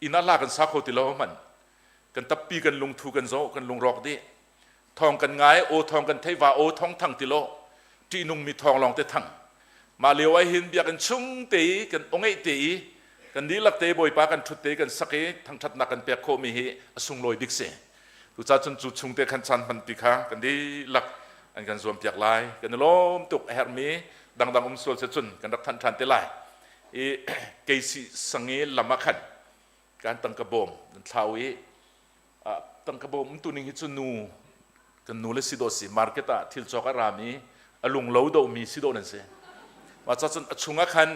inn ah hla kan sa kho ti lo hman kan tappi kan lungthu kan zoh kan lungrawk dih thawng kan ngai aw thawng kan thei va aw thawng thang ti lo ṭihnungmi thawng lawng te thang mah lio ah hin biakinn chung te i kan aw ngeih te i kan dihlak te bawipa kan ṭhut te kan sak i thangṭhatnak kan pek khawhmi hi a sunglawi bik si tucah cun cu chung te khan caan hman ti kha kan dihlak an kan zuam piak lai kan i lawm tuk a herhmi dangdang um sual se cun kan rak thanh ṭhan te lai i keisi sangi lam ah khan kan tangka bawm nan thlau i tangka bawm um tu ning hi cu nu kan nu le si dawh si market ah thil cawk a rami a lung lo domi si dawh nan si mah ca cun a chung ah khan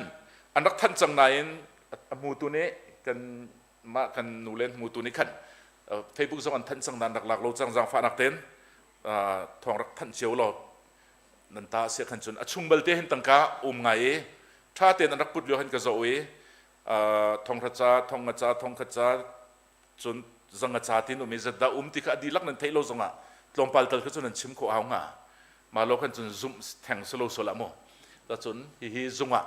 an rak thanh cang nain a hmutu nih kan mah kan nu le hmutu nih khan Facebook zong an thanh cang nain rak lak lo cang zaangfahnak ten thawng rak thanh cio law nan ta sia khan cun a chung balte hin tangka um ngai i tha tein an rak put lio han ka zoh i thonghra ca thonga ca thongkhat ca cun zanga ca tin um i zatdah um ti kha a dihlak nan theih lo zongah tlawmpal tal kha cu nan chim khawh hau hnga mah lo khan cun zumh theng si lo sual ah mu ta cun hihi zung ah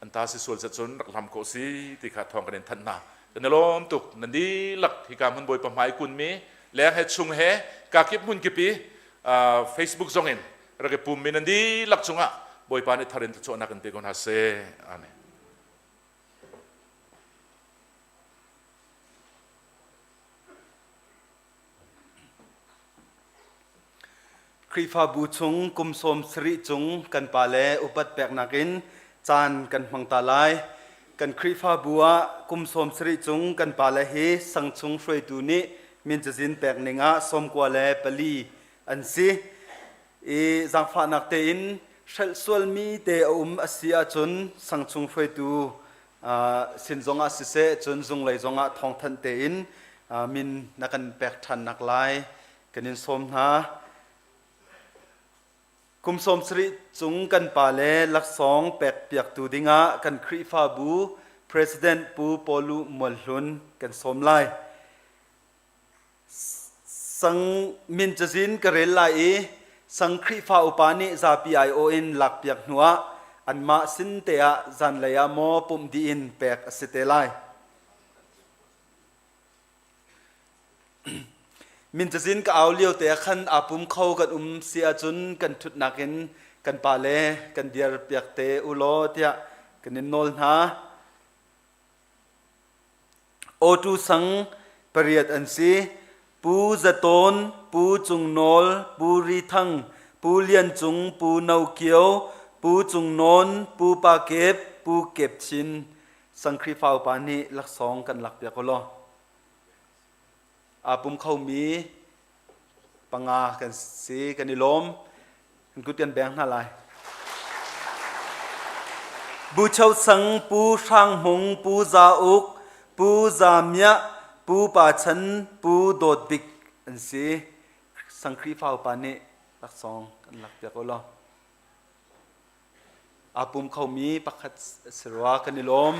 an ta si sual cun rak hlam khawh si ti kha thawng kan in thanh hna kan i lawm tuk nan dihlak hika hmun bawipa hmai kun mi leng he chung he kakip hmun kipi Facebook zong in rak i pum mi nan dihlak cungah bawipa nih thar in thluachuahnak in pe ko hna seh amen Khrihfabu chung kum 70 cung kan pale upat peknak in caan kan hmang ta lai. Kan Khrihfabu ah kum 70 cung kan pale hi sangchung hruaitu nih min cazin pek ning ah 94 an si. I zaangfahnak tein hrelh sualmi te a um a si ahcun sangchung hruaitu sin zongah siseh cun zunglei zongah thawngthanh tein min na kan pek ṭhannak lai kan in sawm hna. Kum 70 cung kan pale laksawng pekpiaktu dingah kan Khrihfabu President Pu Pawlu Mualhlun kan sawm lai. Sang min cazin ka rel lai i sang Khrihfa upa nih zapi aiawh in lakpiak hnuah anmah sin te ah zanlei ah maw pumh dih in pek a si te lai. Min cazin ka au lio te ah khan aa pum kho kan um si ahcun kan ṭhutnak in kan pale kan dir piak te u law tiah kan in nawl hna. Awtu sang pariat an si. Pu Za Tawn, Pu Cung Nawl, Pu Ri Thang, Pu Lian Cung, Pu No Kio, Pu Cung Nawn, Pu Pa Kep, Pu Kep Chin. Sang Khrihfa upa nih laksawng kan lakpiak u law. Aa pum khomi panga kan si kan i lawm. Kan kut kan beng hna lai. Bu Cho Sang, Pu Hrang Hmung, Pu Za Uk, Pu Za Miah, Pu Pa Chan, Pu Dawt Bik an si. Sang Khrihfa upa nih laksawng kan lakpiak u law. Aa pum khomi pakhat a si rua kan i lawm.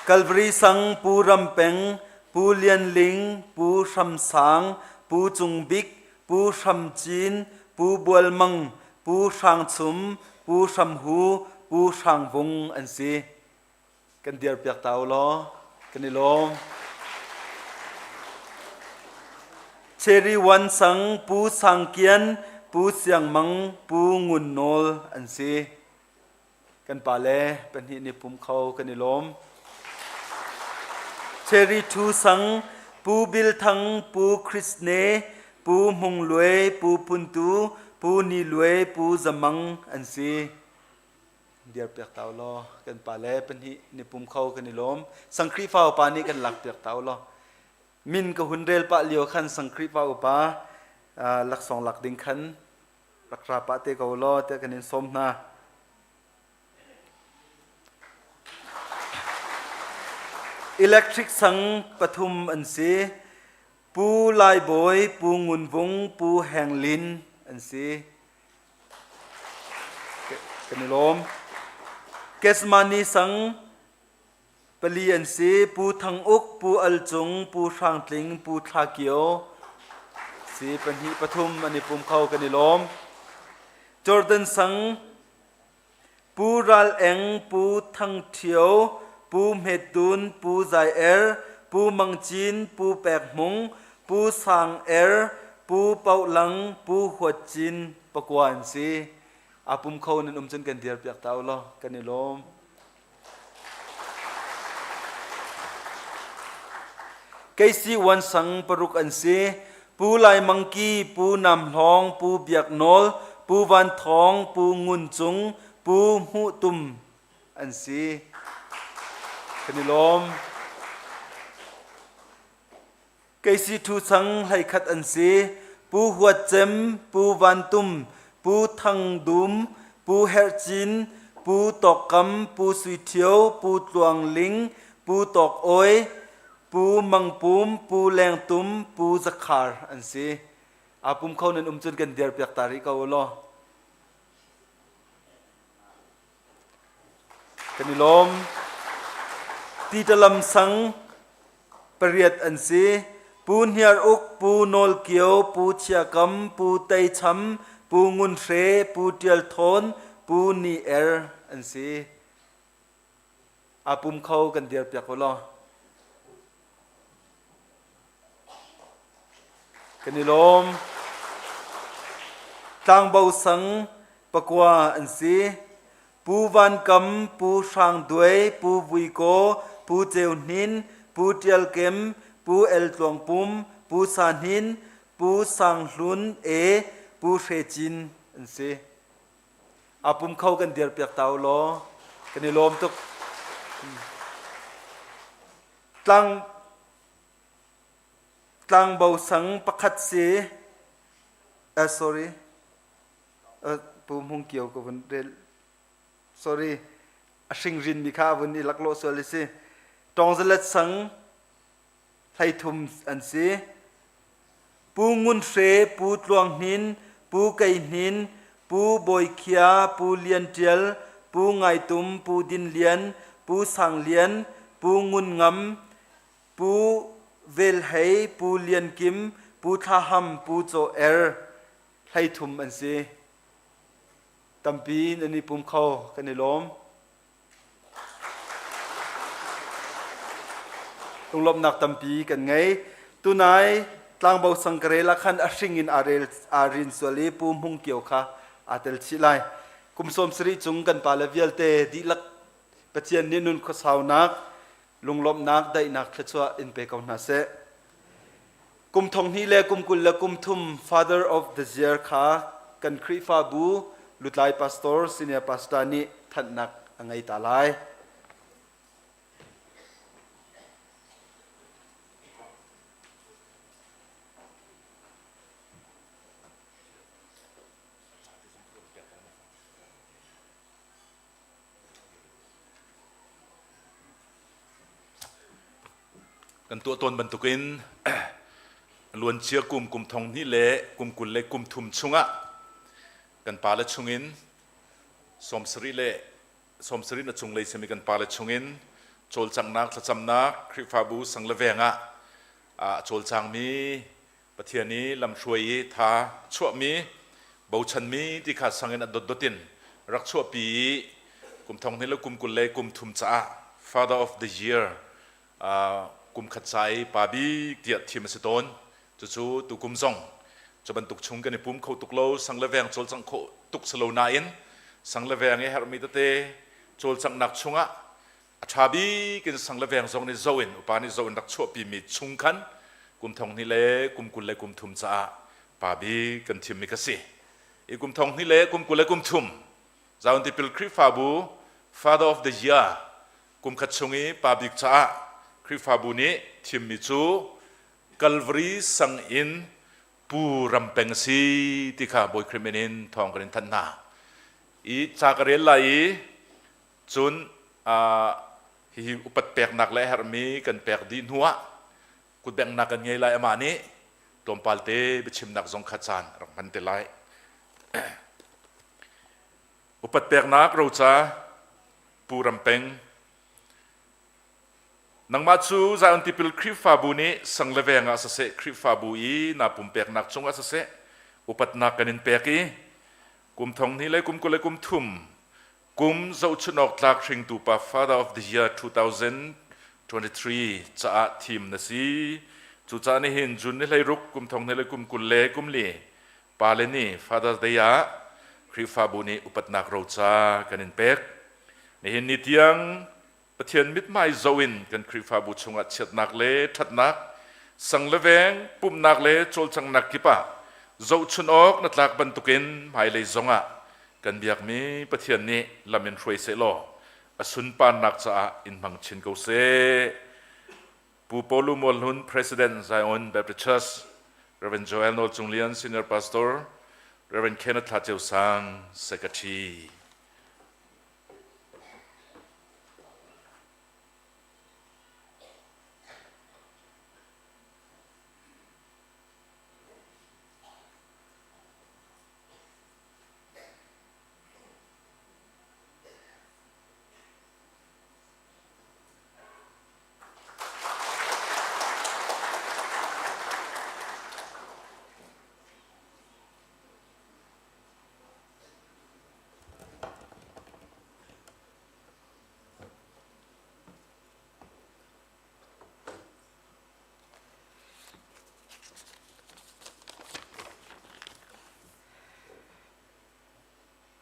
Calvary sang Pu Ram Peng, Pu Lian Ling, Pu Hram Sang, Pu Cung Bik, Pu Hram Cin, Pu Bual Mang, Pu Hrang Chum, Pu Hram Hu, Pu Hrang Vung an si. Kan dirpiak ta u law kan i lawm. Cherry Wan Sang, Pu Sang Kian, Pu Siang Mang, Pu Ngun Nawl an si. Kan pale pahnih nih pum kho kan i lawm. Cherry Thu Sang, Pu Bil Thang, Pu Chris Ne, Pu Hmung Luai, Pu Phun Tu, Pu Ni Luai, Pu Zamang an si. Dirpiak ta u law kan pale pahnih ni pum kho kan i lawm. Sang Khrihfa upa nih kan lakpiak ta u law. Min ka hun rel pah lio khan sang Khrihfa upa laksawng lak ding khan rak ra pah te ko law tiah kan in sawm hna. Electric sang pathum an si. Pu Lai Bawi, Pu Ngun Vung, Pu Heng Lin an si. Kan i lawm. Kesmani sang pali an si. Pu Thang Uk, Pu Al Cung, Pu Hrang Tling, Pu Thla Kio si pahnih pathum an i pum kho kan i lawm. Jordan sang Pu Ral Eng, Pu Thang Ṭhio, Pu Hmet Dun, Pu Zai Er, Pu Mang Cin, Pu Pek Hmung, Pu Sang Er, Pu Pauh Lang, Pu Huat Cin pakua an si. Aa pum kho nan um cun kan dirpiak ta u law kan i lawm. Keisi Wan Sang paruk an si. Pu Lai Mang Ki, Pu Nam Hlawng, Pu Biak Nawl, Pu Van Thawng, Pu Ngun Cung, Pu Hmuh Tum an si. Kan i lawm. Keisi Thu Sang 11 an si. Pu Huat Cem, Pu Van Tum, Pu Thang Dum, Pu Herh Cin, Pu Tawk Kam, Pu Sui Ṭhio, Pu Tluang Ling, Pu Tawk Awi, Pu Mang Pum, Pu Leng Tum, Pu Za Khar an si. Aa pum kho nan um cun kan dirpiak ta rih ko u law. Kan i lawm. Titalam sang pariat an si. Pu Hniar Uk, Pu Nawl Kio, Pu Chia Kam, Pu Tei Cham, Pu Ngun Hre, Pu Tial Thawn, Pu Ni Er an si. Aa pum kho kan dirpiak u law. Kan i lawm. Tlangbo sang pakua an si. Pu Van Kam, Pu Hrang Duai, Pu Vui Kaw, Pu Ceu Hnin, Pu Tial Kem, Pu El Tluang Pum, Pu Sa Hnin, Pu Sang Hlun E, Pu Hre Cin an si. Aa pum kho kan dirpiak ta u law kan i lawm tuk. Tlang tlangbo sang pakhat si sorry Pu Hmung Kio ka vun rel sorry a hringrin mi kha vun i laklawh sual i si Tawngzalet sang 13 an si Pu Ngun Hre Pu Tluang Hnin. Pu Kei Hnin, Pu Bawi Khia, Pu Lian Ṭial, Pu Ngai Tum, Pu Din Lian, Pu Sang Lian, Pu Ngun Ngam, Pu Vel Hei, Pu Lian Kim, Pu Thla Ham, Pu Caw Er, 13 an si. Tampi nan i pum kho, kan i lawm. Lunglawmhnak tampi kan ngei. Tunai tlangbo sangkarel ah khan a hring in aa rel aa rin sual i Pu Hmung Kio kha aa tel chih lai. Kum 70 cung kan pale vialte dihlak Pathian nih nun khuasaunak, lunglawmhnak, daihnak thluachuah in pe ko hna seh. Kum thong hnih le kum 20 le kum thum Father of the Year kha kan Khrihfabu lutlai pastor, senior pastor nih thanhnak a ngei ta lai. Kan tuah tawn bantukin luancia kum kum thong hnih le kum 20 le kum thum chungah kan pale chungin 70 le 70 na cunglei simi kan pale chungin cawlcanghnak thlacamnak Khrihfabu sang le veng ah a cawlcangmi Pathian i lamhruai i tha chuahmi bochanmi ti kha sang in a dotdot in rak chuahpi i kum thong hnih le kum 20 le kum thum caah Father of the Year kum khat ca i pa bik tiah thim a si tawn. Cucu tukum zong cu bantuk chung kan i pum kho tuk lo, sang le veng cawlcangh khawh tuk si lo nain sang le veng i herhmi tete cawlcanghnak chungah a ṭha bik in sang le veng zong nih zo in upa nih zo in rak chuahpimi chung khan kum thong hnih le kum 20 le kum thum caah pa bik kan thimmi ka si. I kum thong hnih le kum 20 le kum thum Zion Tipil Khrihfabu Father of the Year kum khat chung i pa bik caah Khrihfabu nih thimmi cu Calvary sang in Pu Ram Peng a si ti kha Bawi Khrih min in thawng kan in thanh hna. I ca ka rel lai i cun hihi upat peknak le herhmi kan pek dih hnuah kutbenghnak kan ngei lai amah nih tlawmpal te biachimnak zong kha caan rak hman te lai. Upat peknak roca Pu Ram Peng Nangmah cu Zion Tipil Khrihfabu nih sang le veng ah siseh Khrihfabu i naa pumpeknak cungah siseh upatnak kan in pek i kum thong hnih le kum 20 le kum thum kum zohchunh awk tlak hringtu pa Father of the Year 2023 caah thim na si. Cucaah nihin June ni 16 kum thong hnih le kum 20 le kum li pale nih Father's Day ah Khrihfabu nih upatnak roca kan in pek. Nihin ni tiang Pathian mithmai zoh in kan Khrihfabu chungah chiatnak le ṭhatnak, sang le veng, pumhnak le cawlcanghnak kip ah zohchun awk na tlak bantukin hmailei zongah kan biakmi Pathian nih lam in hruai sehlaw a sunparnak caah in hmang chin ko seh. Pu Paul Mualhlun, President, Zion Baptist Church, Rev. Joel Nawl Cung Lian, Senior Pastor, Rev. Kenneth Thla Ceu Sang, Secretary.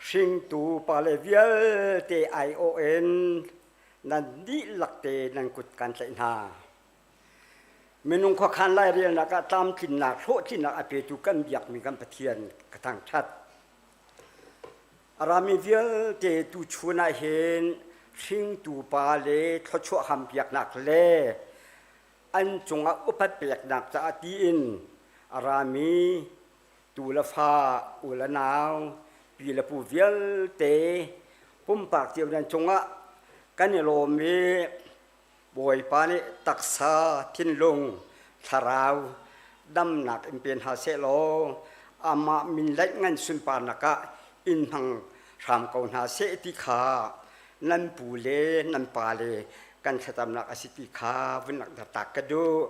Hringtu pale vialte aiawh in nan dihlak te nan kut kan tlaih hna. Minung khuakhan lairelnak ah tlamtlinnak, hlawhtlinnak a petu kan biakmi kan Pathian ka thangṭhat. A rami vialte tuchun ah hin hringtu pa le thluachuah hampiaknak le an cungah upat peknak caah tiin a rami tu le fa, u le nau, pi le pu vialte pumpak cio nan cungah kan i lawm i Bawipa nih taksa, thinlung, thlarau damnak in pe hna sehlaw Amah min laih ngan sunparnak ah in hmang hram ko hna seh ti kha nan pu le nan pa le kan thlacamnak a si ti kha vun langhter ta ka duh.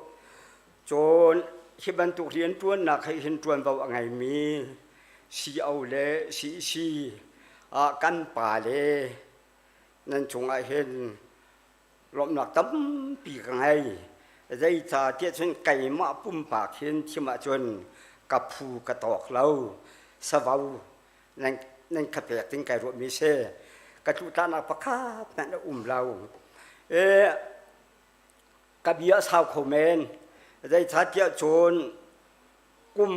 Cun hi bantuk rianṭuannak he hin ṭuanvo a ngeimi CO le CEC ah kan pa le nan cungah hin lawmhnak tampi ka ngei. Zeicahtiah cun keimah pumpak hin thim ahcun ka phu ka tawk lo. Savo nan, nan ka pek ding kai ruahmi si. Ka tlutlanak pakhat hmanh a um lo. E, ka bia a sau kho men. Zeicahtiah cun kum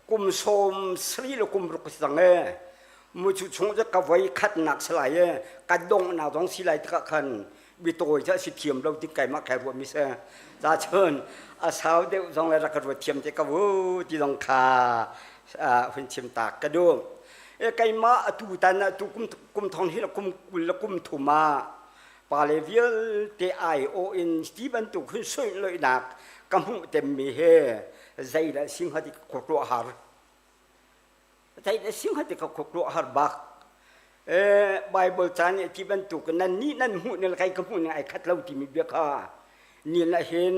kum sawm sarih le kum ruk si cang e mu cu chung cu ka voi khatnak si lai e ka donghnak zong si lai tikah khan bitawi cu a si thiam lo ti keimah kai ruah mi si ca cun a sau deuh zong le rak ka ruat thiam te ka vu ti zong kha hun chim tak ka duh e keimah atu tan atu kum kum thong hi kum 20 le kum thum ah pale vialte ai awh in ti bantuk hun sunloihnak ka hmuh temmi he zeidah si hnga ti ka khuaruah har zeidah si hnga ti ka khuaruah har bak Bible ca nih ti bantuk nan nih nan hmuh ning kai ka hmuh ning ai khat lo timi bia kha ni na hin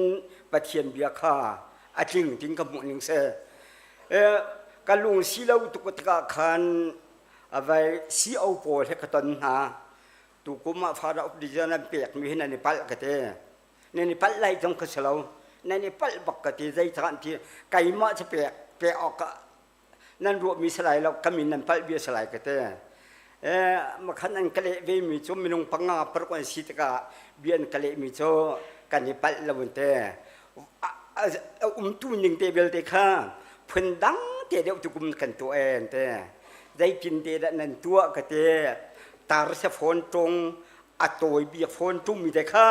Pathian bia kha a tling tin ka hmuh ning se ka lung si lo tuk tikah khan avai CO pawl he ka ton hna tukum ah Father of the nan pek mi hi nan i palh ka ti nan i palh lai zong ka si lo nan i palh bak ka ti zeicah ti keimah cu pek pek awk ah nan ruahmi si lai lo ka min nan palh bia si lai ka ti eh makhan an ka leh ve mi cu minung panga paruk an si tikah bia an ka leh mi cu kan i palh lo an ti a umtu ning te vialte kha phun dang te deuh tu kum kan tuah e an ti zeitin te dah nan tuah ka ti tar se phone tung a tawi bik phone tung mi te kha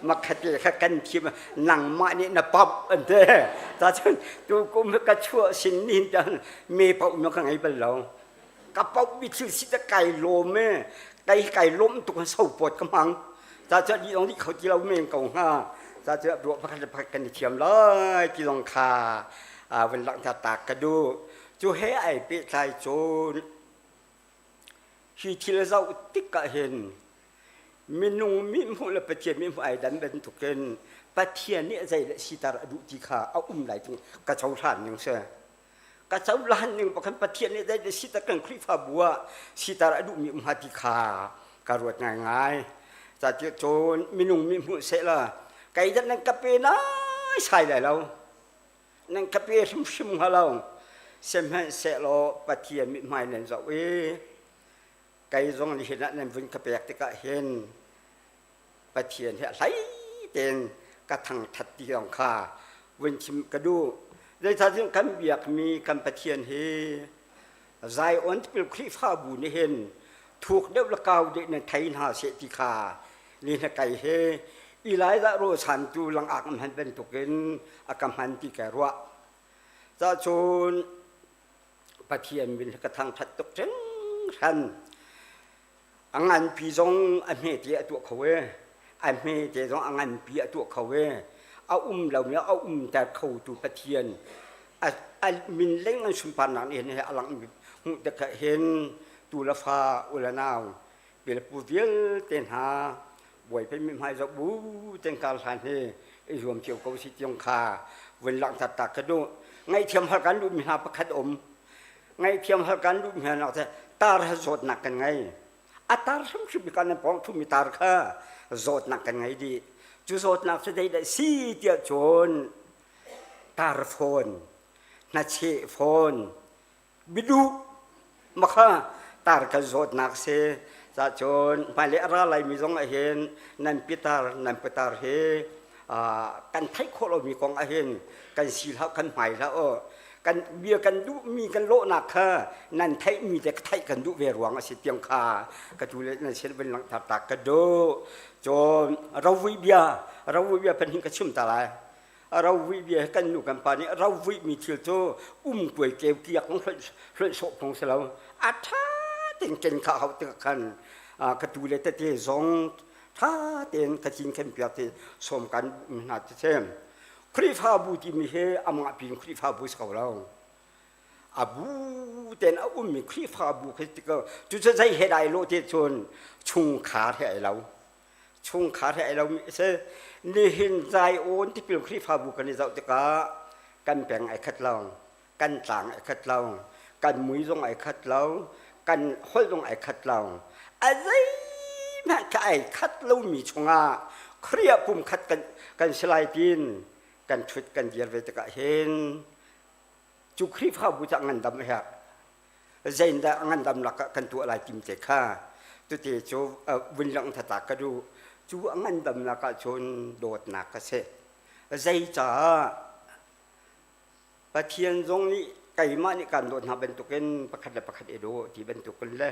makhate kha kan thiam nangmah nih na pap an te ta cun tu kum ka chuah sin nin tan me pau no ka ngei bal lo ka pau bi thil si ta kai lom e kai kai lom tuk so pot ka mang ta cha di dong di kho ti lo men ko ha ta cha ruah pakhat pakhat kan i thiam lai ti dong kha a van lang ta tak ka du Cu he ai pehtlai cun hi thil zoh tik ah hin minung mithmuh le Pathian mithmuh ai dan bantukin Pathian nih zeidah siter a duh ti kha a um lai tung ka cohlan ning si. Ka cohlan ning pakhan Pathian nih zeidah siter kan Khrihfabu ah siter a duhmi um hnga ti kha ka ruat ngaingai. Ca cun minung mithmuh sehla kei dah nan ka pe nai sai lai lo. Nan ka pe hrimhrim hnga lo. Sihmanhsehlaw Pathian mithmai nan zoh i kei zong nihin ah nan vun ka pek tikah hin Pathian hi a hlei tein ka thangṭhat ti zong kha vun chim ka duh. Zeicahtiah kan biakmi kan Pathian hi Zion tipil Khrihfabu nih hin thuk deuh le kau deuh nan thei hna seh ti kha ni hna kai he Elijah rawlchantu langak an hman bantukin a ka hman ti kai ruah. Cahcun Pathian min ka thangṭhat tuk hringhran. A nganpi zong a hmete a tuah kho e. A hmete zong a nganpi a tuah kho e. A um lomi a umter khotu Pathian a, a min leng an sunparnak nih hin a langh hmuh tikah hin tu le fa u le nau pilepu vialte hna Bawipa mithmai zoh bu ten kar hlan hi i zuam cio ko si tiong kha vun langhter ta ka duh. Ngaihthiam hal kan duhmi hna pakhat um. Ngaihthiam hal kan duhmi hna nak tar ha zawtnak kan ngei. A tar hrimhrim kan nan pawng thumi tar kha zawtnak kan ngei dih. Cu zawtnak cu zeidah si tiah cun tar fawn, hnacheh fawn, biduh makha tar kan zawtnak si cahcun hmailei a ra laimi zong ah hin nan pitar nan pitar hi kan theih khawh lomi kong ah hin kan si hlah kan hmai hlah aw kan bia kan duhmi kan lawhnak kha nan theihmi te theih kan duh ve ruang a si tiang kha ka tu le nan sin vun langhter ta ka duh cun rovui bia rovui bia pan hin ka chim ta lai Rovuih bia hi kan nu kan pa nih rovuihmi thil cu um kuai keu kiak hloih sawh phung si lo. A ṭha tein ken kha hau tikah khan ka tu le tete zong ṭha tein ka cin khen piak ti sawm kan hna ti si. Khrihfabu timi hi amah pin Khrihfabu si ko lo. A bu ten a ummi Khrihfabu khi ti ko. Cucu zei he dai lo ti cun chungkhar he ai lo. Chungkhar he ai lo mi si. Nihin Zion tipil Khrihfabu kan i zoh tikah kan peng ai khat lo, kan tlang ai khat lo, kan mui zong ai khat lo, kan holh zong ai khat lo. A zeihmanh kha ai khat lomi chungah Khrih pum khat kan si lai tin kan ṭhut kan dir ve tikah hin cu Khrihfabu cu a ngandam a herh. Zeitindah a ngandam lakah kan tuah lai tim te kha tute cu vun langhter ta ka duh. Cu a ngandamnak ah cun dawtnak a si. Zeicah Pathian zong nih keimah nih kaan dawt hna bantukin pakhat le pakhat i daw ti bantukin le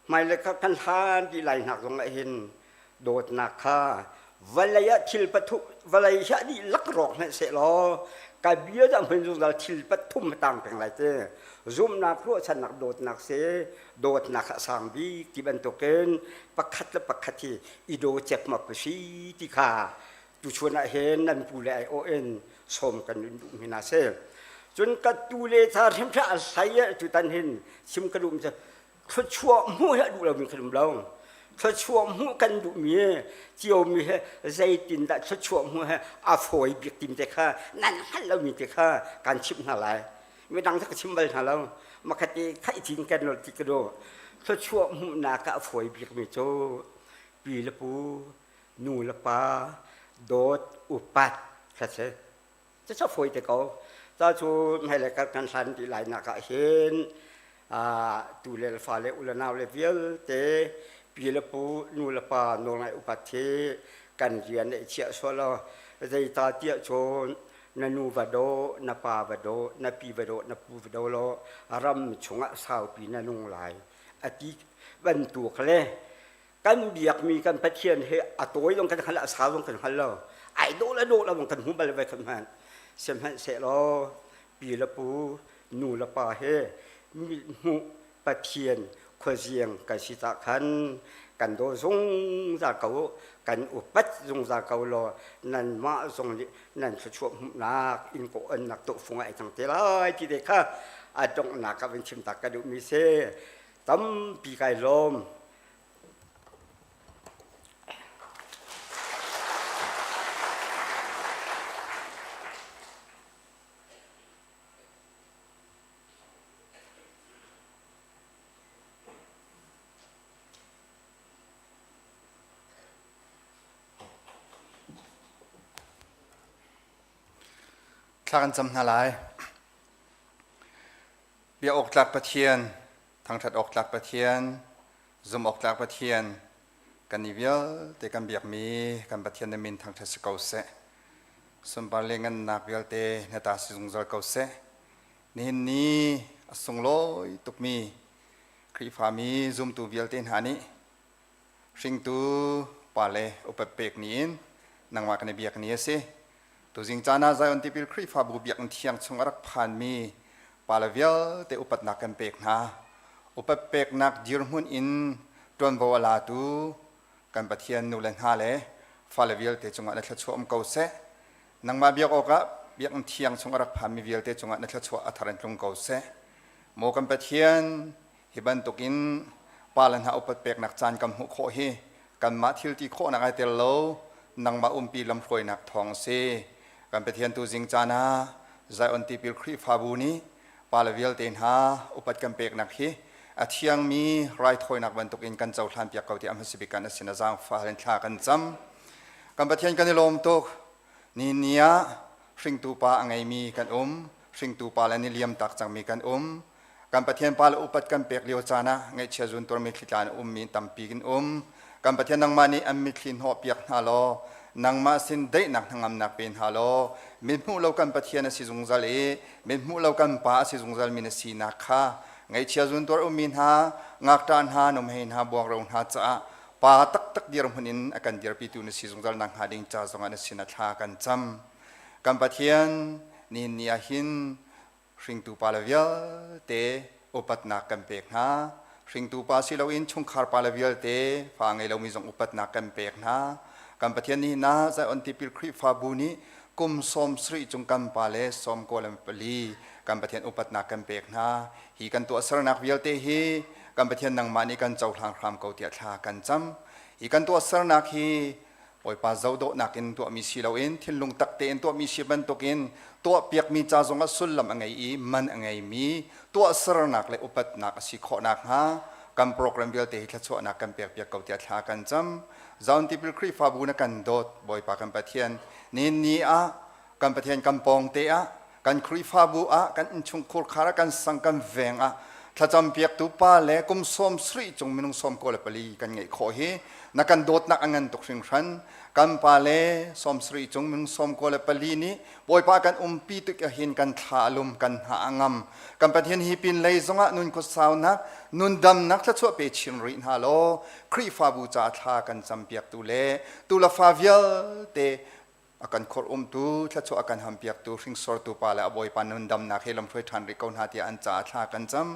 hmailei kha kan hlan ti lai hnak zong ah hin dawtnak kha vawlei ah thil pathum vawlei hi a dihlak rawk hmanh sehlaw ka bia dah hmun zungzal thil pathum a tang peng lai ti zumhnak ruahchannak dawtnak si dawtnak a sang bik ti bantukin pakhat le pakhat hi i daw cepmap si ti kha tuchun ah hin nan pu le ai awh in sawm kan in duh mi hna si cun ka tu le ca hrimhrim a hlei ah tutan hin chim ka duh mi cu thluachuah hmuh hi a duh lomi kan um lo thluachuah hmuh kan duhmi ciomi he zeitindah thluachuah hmuh he a fawi bik tim te kha nan hngalh lomi te kha kan chimh hna lai midang ka chim bal hna lo makhat i khaih cin kan lo ti ka duh thluachuah hmuhnak ah a fawi bikmi cu pi le pu nu le pa dawt upat kha si cucu fawi te ko ca cu hmailei kan hlan ti lai nak ah hin tu le fa le u le nau le vialte pi le pu nu le pa nawlngaih upat hi kan rian i chiah sual lo zeita tiah cun na nu va daw na pa va daw na pi va daw na pu va daw law ram chungah saupi na nung lai ati bantuk le kan biakmi kan Pathian he a tawi zong kan hngal a sau zong kan hngal lo ai dawh le dawh lo zong kan hmu bal ve kan hman sihmanhsehlaw pi le pu nu le pa he hmuh Pathian khuaziang kan si cah khan kan daw zungzal ko kan upat zungzal ko law nanmah zong nih nan thluachuah hmuhnak in ko onnak tawhfung ah ai cang te lai ti te kha a donghnak ah van chim tak ka duhmi si tampi kai lawm. Thla kan cam hna lai. Bia awktlak Pathian, thangṭhat awktlak Pathian, zumh awktlak Pathian, kan i vialte kan biakmi kan Pathian na min thangṭhat si ko seh. Sunpar le ngannak vialte na ta si zungzal ko seh. Nihin ni a sunglawi tukmi Khrihfami zumtu vialte hna nih hringtu pale upat pek ni in nangmah kan i biak ni a si. Tuzing caan ah Zion Tipil Khrihfabu biakinn thiang chung a rak phanmi pale vialte upatnak kan pek hna. Upat peknak dirhmun in ṭuanvo a latu kan Pathian nule hna le fale vialte cungah na thluachuah um ko seh. Nangmah biak awkah biakinn thiang chung a rak phanmi vialte cungah na thluachuah a thar in tlung ko seh. Maw kan Pathian, hi bantukin pale hna upat peknak caan kan hmuh khawh hi kanmah thil ti khawhnak ai tel lo nangmah umpi lamhruainak thawng a si kan Pathian tu zing caan ah Zion Tipil Khrihfabu nih pale vialte hna upat kan peknak hi a thiangmi raithawinak bantukin kan cohlan piak ko ti a hmasabik kan a sin a zaangfah in thla kan cam kan Pathian kan i lawm tuk ni ni ah hringtu pa a ngeimi kan um hringtu pa le ni liam tak cangmi kan um Kan Pathian pa le upat kan pek lio caan ah ngaihchia zuntur mitthli tla in ummi tampi kan um. Kan Pathian nangmah nih an mitthli hnawh piak hna law nangmah sin daihnak hnangamnak pe hna law mithmuh lo kan Pathian a si zungzal i mithmuh lo kan Pa a si zungzal mi na sinak kha ngaihchia zuntuar ummi hna ngakṭah hna nuhmei hna buangro hna caah pa taktak dirhmun in a kan dirpitu na si zungzal nak hnga ding ca zongah na sin ah thla kan cam. Kan Pathian nihin ni ah hin hringtu pale vialte upatnak kan pek hna. Hringtu pa si loin chungkhar pale vialte fa ngei lomi zong upatnak kan pek hna. Kan Pathian nih na Zion Tipil Khrihfabu nih Kum 70 cung kan pa le 94 kan Pathian upatnak kan pek hna. Hi kan tuahsernak vialte hi kan Pathian nangmah nih kan cohlang hram ko tiah thla kan cam. Hi kan tuahsernak hi Bawipa zohdawhnak in tuahmi si loin thinlung tak tein tuahmi si bantukin tuahpiakmi ca zongah sullam a ngei i man a ngeimi tuahsernak le upatnak a si khawh nakhnga kan program vialte hi thluachuahnak kan pekpiak ko tiah thla kan cam. Zion Tipil Khrihfabu na kan dawt Bawipa kan Pathian nihin ni ah kan Pathian kan pawng te ah kan Khrihfabu ah kan innchungkhur khar ah kan sang kan veng ah thlacam piaktu pa le kum 70 cung minung 94 kan ngeih khawh hi na kan dawtnak a ngan tuk hringhran. Kan pa le 70 cung minung 94 nih Bawipa kan umpi tuk ahhin kan thla a lum kan hna a ngam. Kan Pathian hi pin lei zongah nun khuasaunak nun damnak thluachuah pe chin rih hna law Khrihfabu ca thla kan campiaktu le tu le fa vialte a kan khor umtu thluachuah a kan hampiaktu hringsortu pa le a Bawipa nun damnak he lamhruai ṭhan rih ko hna tiah an caah thla kan cam.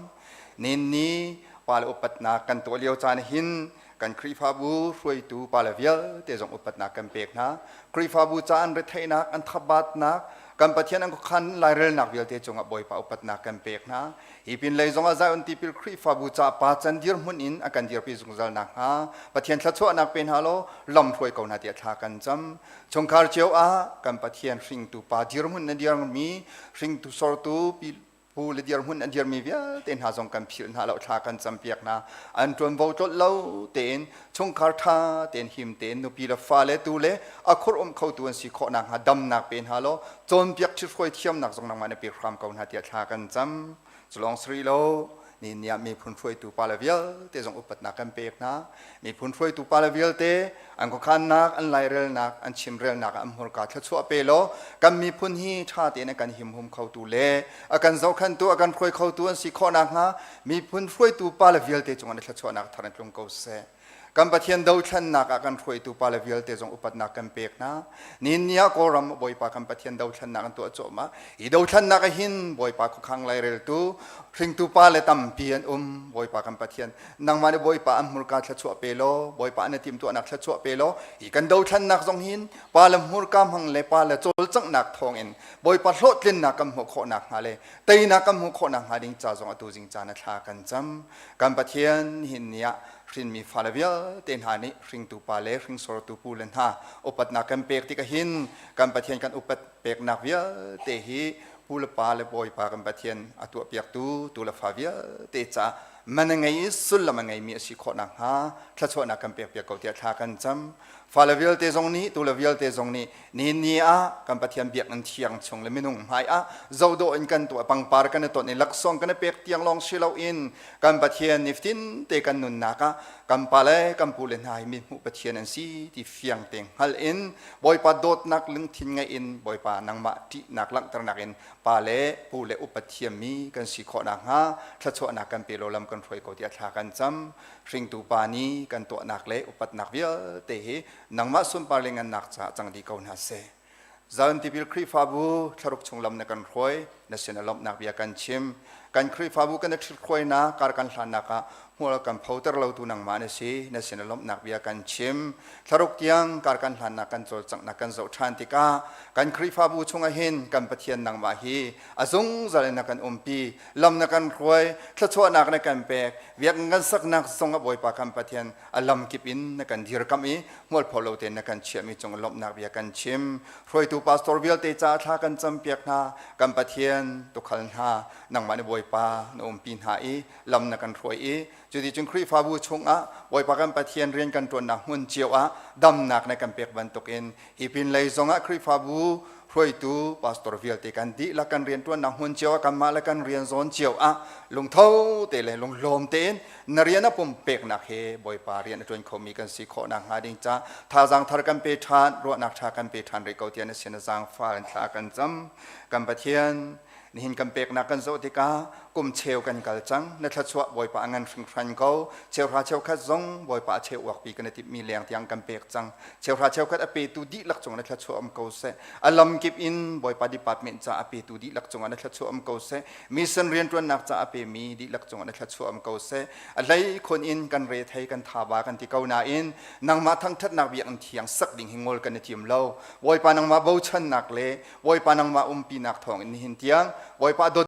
Nin ni pa le upatnak kan tuah lio caan hin kan Khrihfabu hruaitu pa le vialte zong upatnak kan pek hna. Khrihfabu ca an retheihnak, an thabatnak, kan Pathian an khuakhan lairelnak vialte cungah Bawipa upatnak kan pek hna. Hi pinlei zongah Zion tipil Khrihfabu ca pa can dirhmun in a kan dirpi zungzal nakhnga Pathian thluachuahnak pe hna law lam hruai ko hna tiah thla kan cam. Chungkhar cio ah kan Pathian hringtu pa dirhmun na dirmi hringtu sortu pu le dirhmun an dirmi vialte hna zong kan philh hna lo thla kan campiak hna. An ṭuanvo tlolh lo tein chungkhar ṭha tein him tein nupi le fale tu le a khur um khotu an si khawh nakhnga damnak pe hna law cawnpiak ṭhithruai thiamnak zong nangmah na pek hram ko hna tiah thla kan cam. Culawng sari lo ni ni ah miphun hruaitu pale vialte zong upatnak kan pek hna. Miphun hruaitu pale vialte an khuakhannak, an lairelnak, an chimrelnak ah an hmurka thluachuah pe law kan miphun hi ṭha tein a kan himhum khotu le a kan zohkhenhtu, a kan hruai khotu an si khawh nakhnga miphun hruaitu pale vialte cungah na thluachuahnak thar in tlung ko seh. Kan Pathian dothlennak ah kan hruaitu pale vialte zong upatnak kan pek hna. Nihin ni ah Kawlram Bawipa kan Pathian dothlennak an tuah cuahmah. Hi dothlennak ah hin Bawipa khuakhang laireltu, hringtu pale tampi an um. Bawipa kan Pathian, nangmah nih Bawipa an hmurka thluachuah pe law, Bawipa na timhtuahnak thluachuah pe law, hi kan dothlennak zong hin pale hmurka hmang le pale cawlcanghnak thawngin Bawipa hlawhtlinnak kan hmuh khawh nakhnga le teinak kan hmuh khawh nakhnga ding ca zong atu zing caan a thla kan cam. Kan Pathian hin ni ah hrinmi fale vialte hna nih hringtu pa le hringsortu pu le hna upatnak kan pek tik ahhin kan Pathian kan upat peknak vialte hi pu le pa le bawipa kan Pathian a tuahpiaktu tu le fa vialte caah man a ngei i sullam a ngeimi a si khawh nakhnga thluachuahnak kan pekpiak ko tiah thla kan cam. Fale vialte zong nih tu le vialte zong nih Nihin ni ah kan Pathian biakinn thiang chung le minung hmai ah zohdawh in kan tuah pangpar kan i ton i laksawng kan i pek tiang lawng si loin kan Pathian niftin te kan nunnak ah kan pa le kan pu le hna hi mi hmuh Pathian an si ti fiang te hngal in Bawipa dawtnak lungthin ngeih in Bawipa nangmah ṭihnak langhternak in pa le pu le upat thiammi kan si khawh nakhnga thluachuahnak kan pe law lam kan hruai ko tiah thla kan cam. Hringtu pa nih kan tuahnak le upatnak vialte hi nangmah sunpar le ngannak caah cang dih ko hna seh. Zion tipil Khrihfabu thlaruk chung lam na kan hruai, na sin a lawmhnak bia kan chim. Kan Khrihfabu kan i ṭhithruainak, kar kan hlannak ah hmual kan photer lotu nangmah na si, na sin a lawmhnak bia kan chim. Thlaruk tiang kar kan hlannak kan cawlcanghnak kan zoh ṭhan tikah kan Khrihfabu chungah hin kan Pathian nangmah hi a zungzal in na kan umpi, lam na kan hruai, thluachuahnak na kan pek, biakinn kan saknak zong ah Bawipa kan Pathian a lamkip in na kan dirkamh i hmualpho lo tein na kan chiahmi cung lawmhnak bia kan chim. Hruaitu pastor vialte caah thla kan campiak hna. Kan Pathian tukhal hna nangmah nih Bawipa na umpi hna i lam na kan hruai i cuticun Khrihfabu chungah Bawipa kan Pathian rian kan ṭuannak hmun cio ah damnak na kan pek bantukin hi pinlei zongah Khrihfabu hruaitu pastor vialte kan dihlak kan rianṭuannak hmun cio ah kanmah le kan rian zawn cio ah lungtho te le lunglawm tein na rian a pumpeknak he Bawipa rian a ṭuan khomi kan si khawh nakhnga ding ca thazaang thar kan pe ṭhan, ruahnak ṭha kan pe ṭhan rih ko tiah na sin a zaangfah in thla kan cam. Kan Pathian, nihin kan peknak kan zoh tikah Kum cheu kan kal cang. Na thluachuah Bawipa a ngan hringhran ko. Cheuhra cheukhat zong Bawipa a cheu uakpi kan i timhmi leng tiang kan pek cang. Cheuhra cheukhat a petu dihlak cung na thluachuah um ko seh. A lam kip in Bawipa department ca a petu dihlak cungah na thluachuah um ko seh. Mission rianṭuannak ca a pemi dihlak cungah na thluachuah um ko seh. A hlei khun in kan rethei kan thaba kan ti ko nain nangmah thangṭhatnak biakinn thiang sak ding hi ngol kan i tim lo. Bawipa nangmah bochannak le Bawipa nangmah umpinak thawngin nihin tiang Bawipa dawt.